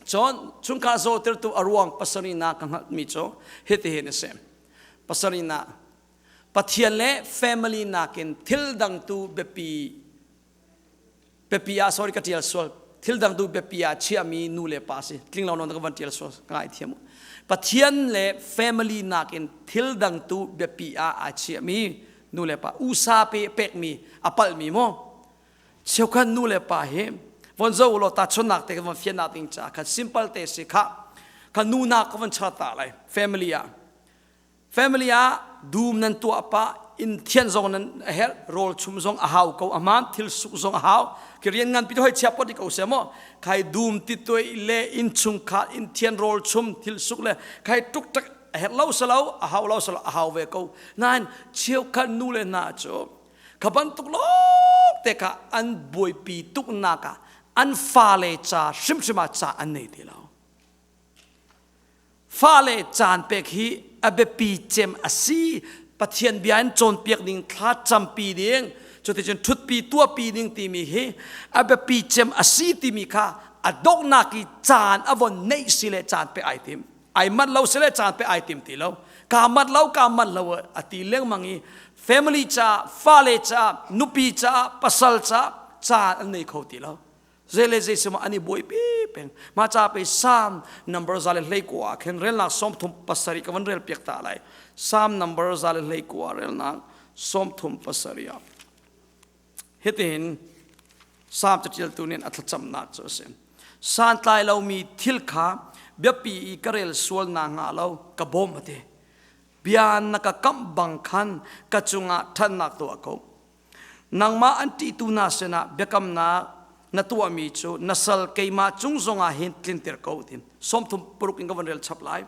Cun chungkhar zawtirtu a ruang pasarihnak ka hngalhmi cu hitihin a si. Pasarihnak Pathian le family nakin thil dang tu biapi biapi ah sorry ka tial sual thil dang tu biapi ah chiahmi nu le pa si tling lo non ka van tial sual ka ngai thiam Pathian le family nakin thil dang tu biapi ah aa chiahmi nu le pa usa pe pekmi a palhmi mo cheukhat nu le pa hi von zo lo ta chonnak te ka von fiannak ding ca kha simple te si kha kha nu na ka von char ta lai family ah Family ah dum nan tuah pah inn thian zong nan a herh rawl chum zong a hau ko a hmaan thil suk zong a hau ki rian ngan pi hoi chia pot ko se mo khai dum ti tuai le inn chung kha inn thian rawl chum thil suk le khai tuk tak a herh lo salo a hau lo salo a hau ve ko nain cheukhat nu le na cu kha bantuk lawng te kha an buaipi tuk nak ah an fale ca hrimhrim ah ca an nei ti lo Fale caan pek hi a biapi cem a si. Pathian bia in cawnpiak ding, thla campi ding, cuticun ṭhutpi tuahpi ding timi hi a biapi cem a si timi kha a donghnak i caan a von neih si le caan pe ai tim. Ai manh lo si le caan pe ai tim ti lo. Kaa manh lo, kaa manh lo a ti lengmang i family caah, fale caah, nupi caah, pasal caah caan an nei kho ti lo. Zei le zei sima an i buaipi peng. Mah ca pe Psalm number 121 khin relnak 37 ka van rel piak ta lai. Psalm number 121 relnak 37 ah. Hitihin Psalm catialtu nih a thlacamnak cu a si. Santlai lomi thil kha biapi i ka rel sual na hnga lo ka bawm a ti. Bia na ka kamh bang khan ka cungah ṭhatnak tuah ko. Nangmah an ṭihtu hna sinah biakamnak na tuahmi cu na sal keimah cung zongah hin tlinter ko ti 36 in ka van rel chap lai.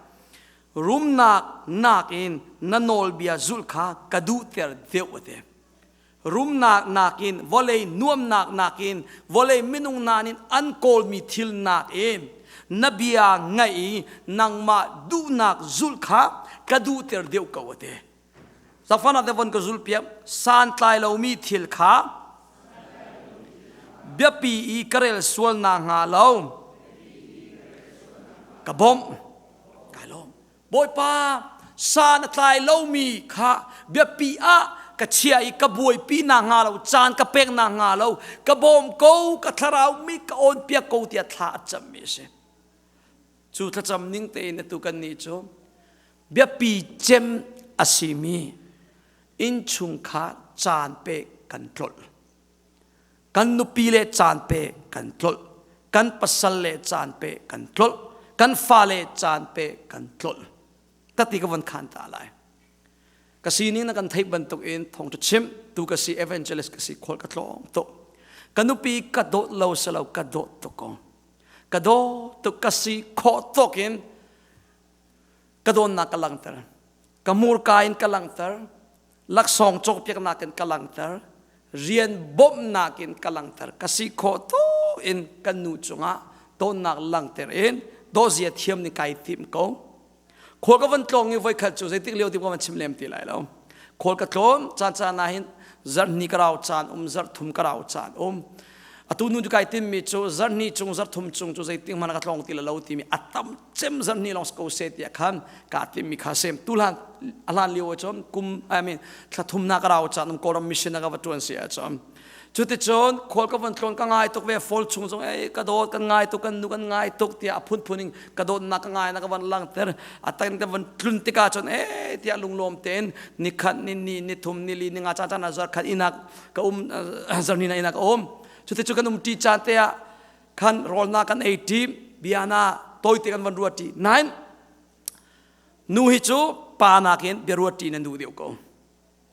Rumnak nakin na nawlbia zulh kha ka duhter deuh a ti. Rumnak nakin vawlei nuamnak nakin vawlei minung nain an kawlmi thil nakin na bia ngaih i nangmah duhnak zulh kha ka duhter deuh ko a ti. Zafan ah von ka zul piak santlai lomi thil kha biapi i ka rel sual na hnga lo ka bawmh kai lawm Bawipa san a tlai lomi kha biapi ah ka chia i ka buaipi na hnga lo caan ka pek na hnga lo ka bawm ko ka thlarau mi ka awn piak ko tiah thla a cammi a si cu thlacam ning tein atu kan nih cu biapi cem a simi innchungkhar caan pek kan tlolh kan nupi le caan pe kan tlolh kan pasal le caan pe kan tlolh kan fale caan pe kan tlolh tati ka von khan ta lai ka sining na kan theih bantuk in thawngṭha chim tu ka si evangelist ka si khual ka tlawng tuk ka nupi ka dawt lo selo ka dawt tuk ko ka daw tuk ka si khawh tawk in ka dawnnak ka langhter ka murka in ka langhter laksawng cawkpiaknak in ka langhter rian bawmhnak in ka langhter ka si khawh to in kan nu cungah dawnnak langhter in dawzia thiam ning kai tim ko khual ka van tlawng i voikhat cu zeitik lio ti ka van chim lem ti lai lo khual ka tlawn caan caan ah hin zarhni ka rau caan um zarh thum ka rau caan um atu nu kai timmi cu zarhni cung zarh thum cung cu zeitik hmanh ka tlawng ti lo timi a tam cem zarhni lawng ko se tiah khan ka timmi kha sem tu hlan a hlan lio cun kum I mean thla thum na ka rau caan um Kawlram mission na ka va tuan si ah cun cuticun khual ka van tlawn ka ngai tuk ve fall chung zong ei ka dawt kan ngai tuk kan nu kan ngai tuk tiah a phunphun in ka dawtnak ka ngai na ka van langter a tan ka van tlun tikah cun e tiah lunglawm tein ni khat ni ni ni thum ni li ni nga caan caan ah zar khat inak ka um zarni na inak ka um cuticun kan um ṭi caan te ah khan rawl na kan ei ṭi bia na tawite kan van ruat ṭi nain nu hi cu pa nakin bia ruat ṭi nan duh deuh ko.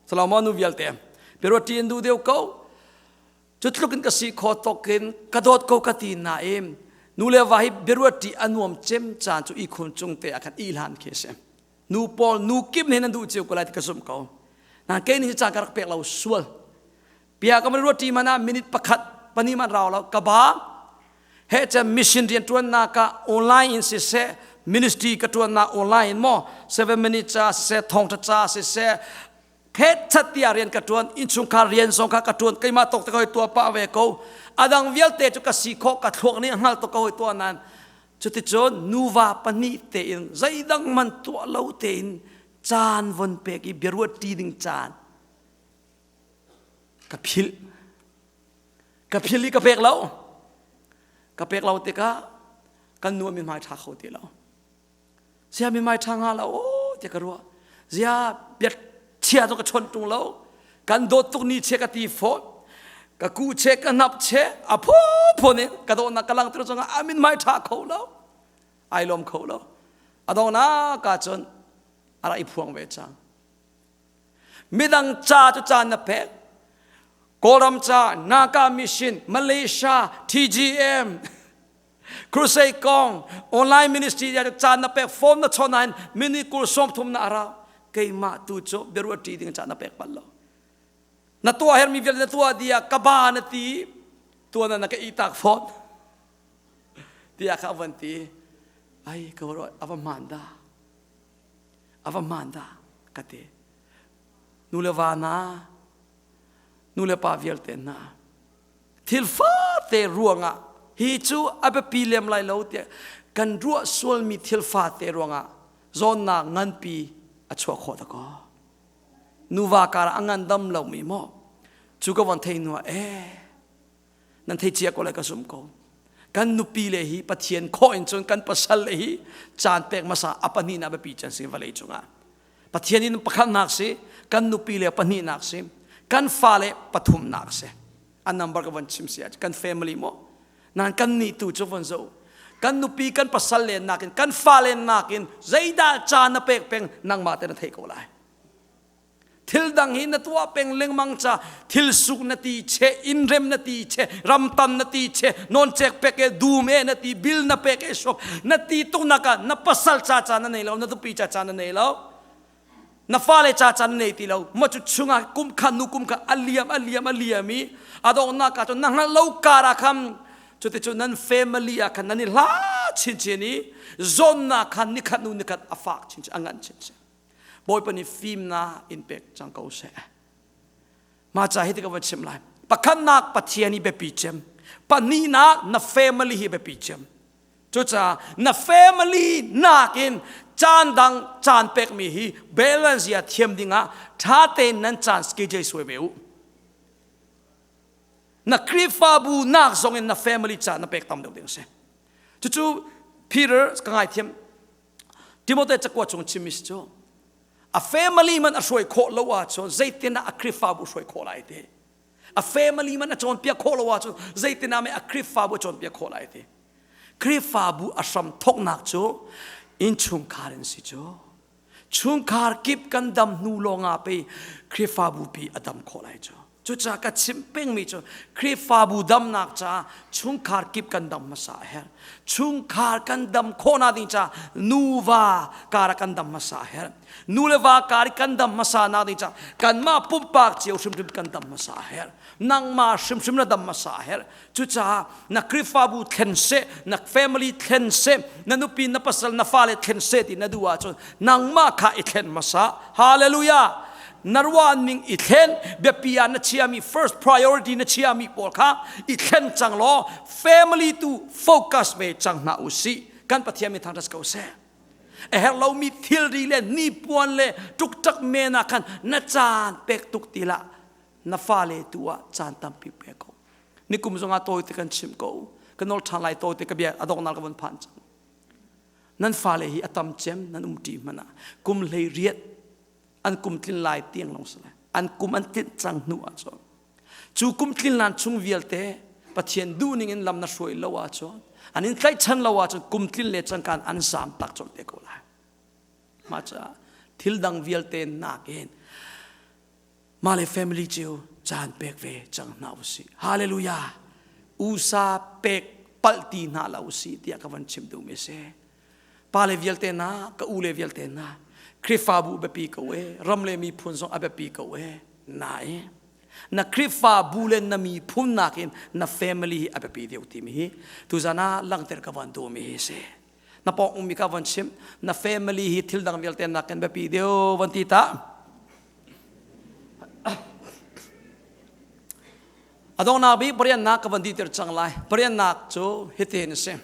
Salama nu vialte pero ti an du deu ko. Cu tluk in ka si kho tok in ka dawt ko ka ti nain nu le va hi biaruat ti anuam cem caan cu ihkhun cung te ah khan ihlan khi si. Nu pawl nu kim hin an duh cio ko lai ti ka zumh ko. Na kei nih caan ka rak pek lo sual. Pia ka ruat ti mana minute pakhat pani man rau lo ka ba he cem mission rian tuan na ka online in siseh ministry ka tuan na online in mo 7 minute cha siseh thongtha cha siseh khet chat tia rian ka tuan innchungkhar rian zong kha ka tuan keimah tok te ko tua pa ve ko adang vialte cu ka si kho ka thluak nih hngal to ko tua nan cuticun nuva pahnih tein zeidang man tuah lo tein caan von pek i biaruat ṭi ding caan ka philh ka philh i ka pek lo ka pek lo tikah kan nu min hmai ṭha kho ti lo zia min hmai ṭha nga lo ti ka ruah zia biak chia cu ka chawnh ṭung lo kan dawt tuk ni che ka ti fawn ka ku che ka hnap che a phu phun in ka dawhnak ka langter zongah a min hmai ṭha kho lo ai lawm kho lo a dawhnak ka cun a rak i phuang ve cang Midang ca cu caan na pek. Kawlram ca, Naka Mission, Malaysia, TGM, Crusade kong, online ministry ya caan na pek, phone na chawn nain minute kul sawm thum na arau. Keimah tu cu biaruat ṭi ding caan na pek bal lo. Na tuah hermi vialte na tuah dia ka ba na ti tuan na ka itak phone. Tiah kha van ti. Ai ka ava hmaan dah. A va hmaan dah ka ti. Nu le va hna, nu le pa vialte hna, thil fate ruangah hi cu a biapi lem lai lo tiah kan ruah sualmi thil fate ruangah zawnnak nganpi a chuah khawh ta kaw. Nuva kar a ngandam lomi maw cu ka von thei hnu ah ee nan thei cia ko lai ka zum ko kan nupi le hi pathian khawh in cun kan pasal le hi caan pek hmasa a pahnihnak biapi can si vawlei cungah pathian in pakhatnak si kan nupi le pahnihnak si kan fale pathumnak si a number ka von chim si kan family mo nan kan nih tu cu von zo kan nupi kan pasal le nakin kan fale nakin zeidah caan na pek peng nangmah te na thei ko lai Thil dang hi na tuah peng lengmang ca thil suk na ti che inn rem na ti che ramtan na ti che non chek pek e dum e na ti bil na pek e shop na ti tuk naka na pasal cha cha na nei lo na tupi cha cha na nei lo na fale cha cha na nei ti lo ma chu chunga kum kha nu kum kha aliam aliam aliam i adong na ka chu na ngal lo kara kham cuti cu nan family ah khan nan i hla chin chin i zon na khan nikhat nu nikhat a fak chin chin a ngan chin chin Bawipa nih fimnak in pek cang ko seh. Mah ca hi ti ka van chim lai. Pakhatnak Pathian hi biapi cem. Pahnihnak na family hi biapi cem. Cucaah na family nakin caan dang caan pekmi hi balance ya thiam dingah ṭha tein nan caan schedule suai ve u. Na Khrihfabu nak zong in na family caan na pek tam deuh ding a si. Cucu Peter ka ngaithiam Timote cakuat chung chimmi si cu a family man a hruai khawh lo ahcun zeitin ah a Khrihfabu hruai khawh lai ti a family man a cawnpiak khawh lo ahcun zeitin ah meh a Khrihfabu a cawnpiak khawh lai ti Khrihfabu a hram thawknak cu innchungkhar in si cu chungkhar kip kan dam hnu lawngah pei Khrihfabu pi a dam khawh lai cu Cucaah ka chim pengmi cu Khrihfabu damnak caah chungkhar kip kan dam hmasa a herh. Chungkhar kan dam khawhnak ding caah nuva kar ah kan dam hmasa a herh. Nu le va kar i kan dam hmasa nak ding caah kanmah pumpak cio hrimhrim kan dam hmasa a herh. Nangmah hrimhrim na dam hmasa a herh. Cucaah na Khrihfabu thlen seh, na family thlen seh, na nupi, na pasal, na fale thlen seh ti na duh ahcun nangmah kha i thlen hmasa. Hallelujah! Na ruahning i thlen, biapi ah na chiami first priority na chiami pawl kha i thlen cang law family tu focus ve cang hna u sih. Kan Pathian min thangṭhat ko seh. A herh lomi thilri le nipuan le ṭukṭak men ah khan na caan pek tuk ti lah na fale tu ah caan tampi pe ko. Nikum zongah tawite kan chim ko. Ka nawl ṭhan lai tawite ka bia a donghnak ka von phan cang. Nan fale hi a tam cem nan um ṭi hmanh ah kum 18 an kum tlin lai tiang lawng si lai. An kum an tlinh cang hnu ah cun cu kum tlin lan chung vialte Pathian duhning in lam na hruai lo ahcun an in tlaihchan lo ahcun kum tlin le cangkan an zaam tak colh te ko lai. Mah caah thil dang vialte nakin. Mah le family cio caan pek ve cang hna usih. Hallelujah. Usa pek palh ti hna la usih tiah ka van chim duhmi a si. Pa le vialte na, ka u le vialte na, Khrihfabu biapi ko e, ram le miphun zong a biapi ko e, nain na Khrihfabu le na miphun nakin na family hi a biapi deuh timi hi tuzan ah langhter ka van duhmi hi si. Na pawng ummi ka van chim, na family hi thil dang vialte nakin biapi deuh van ti ta. A donghnak bik pariannak ka van diter cang lai. Pariannak cu hitin a si.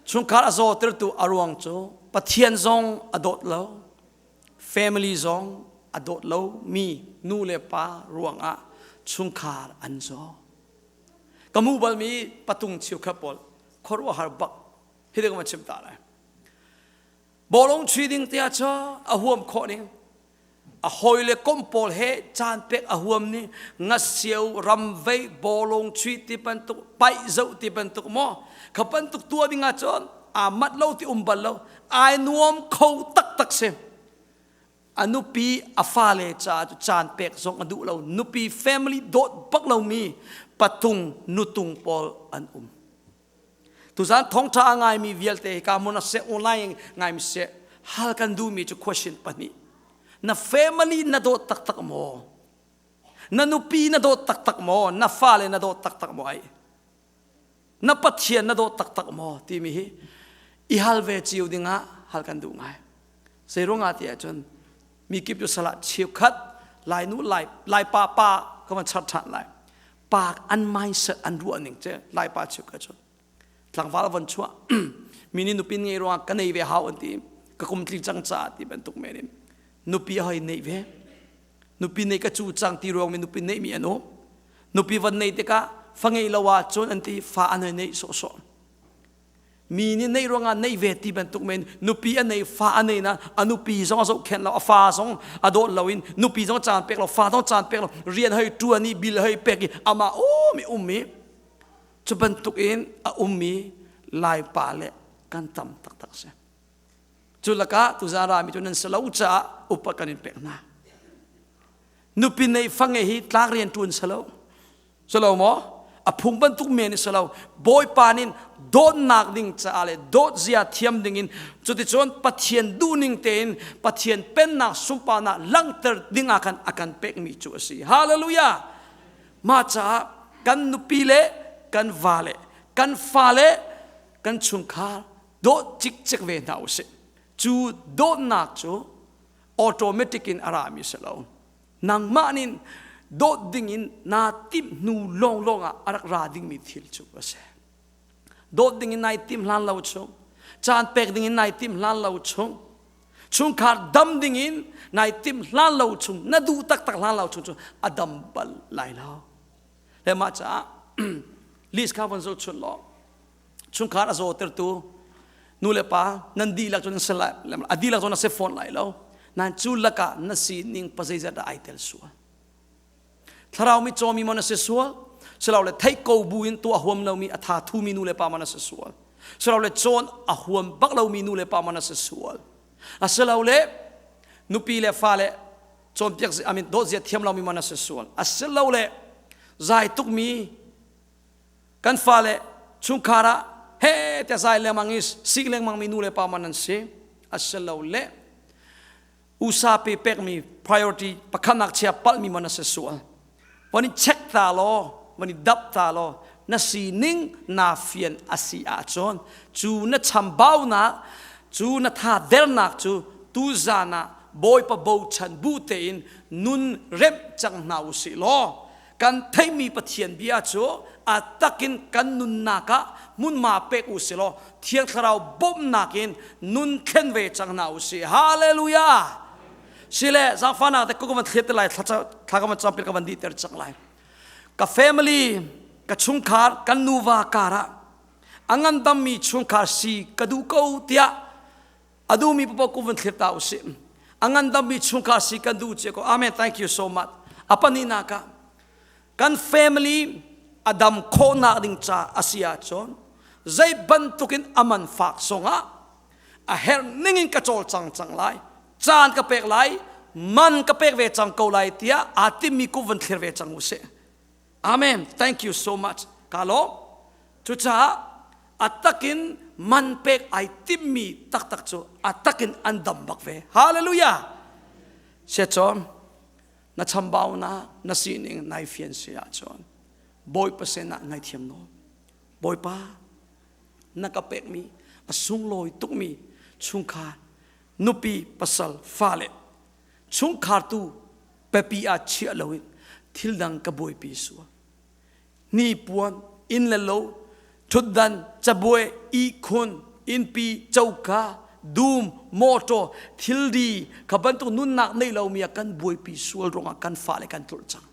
Chungkhar a zawtertu a ruang cu Pathian zong a dawt lo, family zong a dawt lo mi nu le pa ruangah chungkhar an zaw. Ka mu balmi patung chiukhat pawl khuaruahhar bak hi ka van chim ta lai. Bawlung chui ding tiah cu a huam khawh ning a hawi le kom pawl he caan pek a huam ni ngasio ramvei bawlung chui ti bantuk paih zoh ti bantuk maw kha bantuk tuah ding ah cun aa mat lo ti um bal lo ai nuam kho taktak si a nupi a fale caah cu caan pek zong a duh lo nupi family dawt bak lomi patung nutung pawl an um Tuzan thawngṭha a ngaimi vialte ka hmun ah seh online ngaimi seh hal kan duhmi cu question pahnih. Na family na dawt taktak maw? Na nupi na dawt taktak maw? Na fale na dawt taktak maw ai? Na Pathian na dawt taktak maw? Timi hi i hal ve cio dingah hal kan duh ngai. Zeiruangah ti ahcun mi kip cu salah cheukhat lai nu lai lai pa pa ka van char ṭhan lai. Pa an mindset an ruah ning cu laipa cheu ka cu tlangval von chuah mi nih nupi ngei ruangah ka nei ve hau an ti ka kum tli cang caah ti bantuk men in nupi hoi nei ve nupi nei ka cu cang ti ruang mi nupi nei mi an um nupi von nei tikah fa ngei lo ah cun an ti fa an hoi nei sawhsawh Mi nih neih ruangah neih ve ti bantuk men nupi a nei fa a nei na a nupi zong a zohkhenh lo a fa zong a dawt lo in nupi zong caan pek lo fa zong caan pek lo rian hei ṭuan i bil hei pek i amah um i um i cu bantuk in a ummi laipa le kan tam taktak si cu lakah tuzan rami cu nan si lo caah upa kan in pek hna nupi nei fa ngei hi tlak rian ṭuan si lo Silo maw? A phung bantuk men si lo. Bawipa nih dawtnak ding caah le dawt zia thiam ding in cuticun Pathian duhning tein Pathian pennak sunparnak langhter ding ah khan a kan pekmi cu a si. Hallelujah! Mah caah kan nupi le kan va le kan fa le kan chungkhar dawt cikcek ve hna usih. Cu dawtnak cu automatic in a rami si lo. Nangmah nih dawt dingin naa timh hnu lawnglawng ah a rak ra dingmi thil cu a si. Dawt dingin nai timh hlan lo chung, caan pek dingin nai timh hlan lo chung, chungkhar dam dingin nai timh hlan lo chung, na duh taktak hlan lo chung cu a dam bal lai lo. Le mah caah list kha von zoh chun law chungkhar a zawtertu nu le pa nan dihlak cu nan si lai a dihlak cu na si fawn lai lo nan cu lakah na sining pa zeizat dah ai tel sual thlarau mi cawmi maw na si sual silole theih ko bu in tuah huam lomi a tha thumi nu le pa maw na si sual silole cawn a huam bak lomi nu le pa maw na si sual asilole nupi le fale cawnpiak amin dawt zia thiam lomi maw na si sual asilole zai tukmi Kan fale chungkhar ah he te zai lengmang i sik lengmang mi nu le pa man an si. Asilole usa pe pekmi priority pakhatnak chia palhmi man a si sual. Van i check ta law, van i dap ta law, na sining naa fian a si ahcun cu na chambaunak, cu na tha dernak cu tuzan ah Bawipa bochan bu tein nun remh cang hna usih law kan theihmi Pathian bia cu a takin kan nunnak ah hmunhma pek u silaw Thiang Thlarau bawmhnak in nun thlen ve cang hna u sih. Hallelujah! Sile zaangfahnak te ka van thlet te lai thla ka van campil ka van dihter cang lai. Ka family, ka chungkhar, kan nuva karah a ngandammi chungkhar si ka duh ko tiah a duhmi paoh ku van thlir ta usih a ngandammi chungkhar si kan duh cia ko amen thank you so much a pahnihnak ah kan family a dam khawhnak ding ca a si ahcun zei bantukin a man fak zongah a herh ningin ka cawlcang cang lai caan ka pek lai Man ka pek ve cang ko lai tiah aa timmi ku van thlir ve cang u sih. Amen. Thank you so much. Ka lawm. Cucaah a takin man pek ai timmi taktak cu a takin an dam bak ve. Hallelujah. Siacawm na chambau na na sining nai fian si ahcun Bawipa sinah ngaithiam nawl. Bawipa na ka pekmi a sunglawi tukmi chungkhar nupi pasal fale chungkhar tu pepi ah chiah loin thil dang ka buaipi sual. Hnipuan, inn le lo, ṭhutdan, cabuai, ihkhun, innpi, coka, dum, mawṭaw, thilri kha bantuk nunnak nei lomi ah kan buaipi sual ruangah kan fale kan tlolh cang.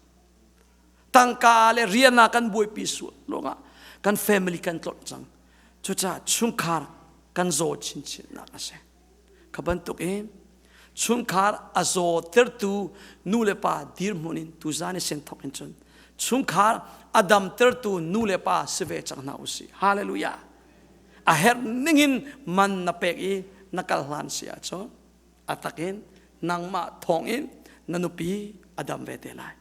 Tangka le rian ah kan buaipi sual ruangah kan family kan tlolh cang. Cucaah chungkhar kan zaw chinchinnak a si. Kha bantuk in chungkhar a zawtertu nu le pa dirhmun in tuzan i sen thawk in cun chungkhar a damtertu nu le pa si ve cang hna usih. Hallelujah. A herh ningin man na pek i na kal hlan si ahcun a takin nangmah thawngin na nupi a dam ve te lai.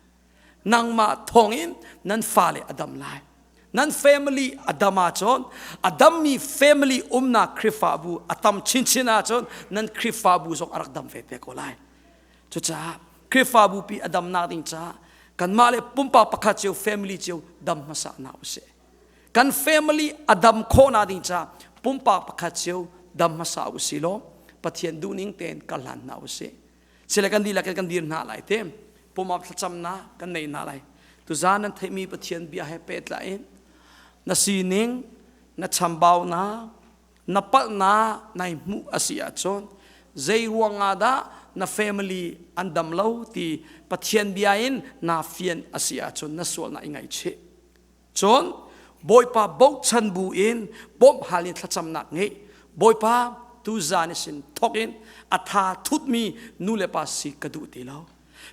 Nangmah thawngin nan fale a dam lai. Nan family a dam ahcun a dammi family umnak Khrihfabu a tam chinchin ahcun nan Khrihfabu zong a rak dam ve te ko lai. Cucaah Khrihfabu pi a damnak ding caah kanmah le pumpak pakhat cio family cio dam hmasa hna usih. Kan family a dam khawhnak ding caah pumpak pakhat cio dam hmasa usih law Pathian duhning tein kal hlan hna usih. Sile kan dihlak in kan dir hna lai te pumap thlacamnak kan nei hna lai. Tuzan nan theihmi Pathian bia he pehtlai in na sining, na chambaunak, na palhnak nai hmuh a si ahcun zei ruangah dah na family an dam lo ti Pathian bia in naa fian a si ahcun na sualnak i ngaihchih. Cun Bawipa bochan bu in bawmh hal in thlacamnak ngeih. Bawipa tuzan i sin thawk in a tha thutmi nu le pa si ka duh ti lo.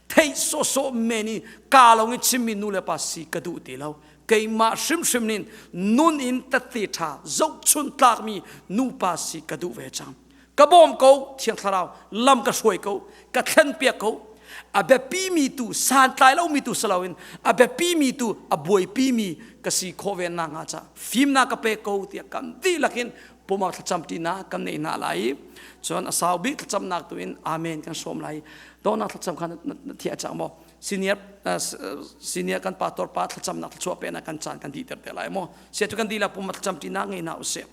Theih sawhsawh men i kaa lawng i chimmi nu le pa si ka duh ti lo. Keimah hrimhrim nin nun in tette ṭha zohchun tlakmi nupa si ka duh ve cang. Ka bawm ko, Thiang Thlarau, lam ka hruai ko, ka thlenpiak ko. A biapimi tu santlai lomi tu si loin a biapimi tu a buaipimi ka si khawh ve nak hnga ca fimnak ka pe ko tiah kan dihlak in pumah thlacam ṭinak kan neih hna lai i cun a sau bik thlacamnak tu in amen kan sawm lai. Dawhnak thlacam kha na thiah cang maw? Senior senior kan pastor pa thlacamnak thluachuah peknak kan caan kan dihter te lai maw? Sia cu kan dihlak pumah thlacam ṭinak ngei hna usih.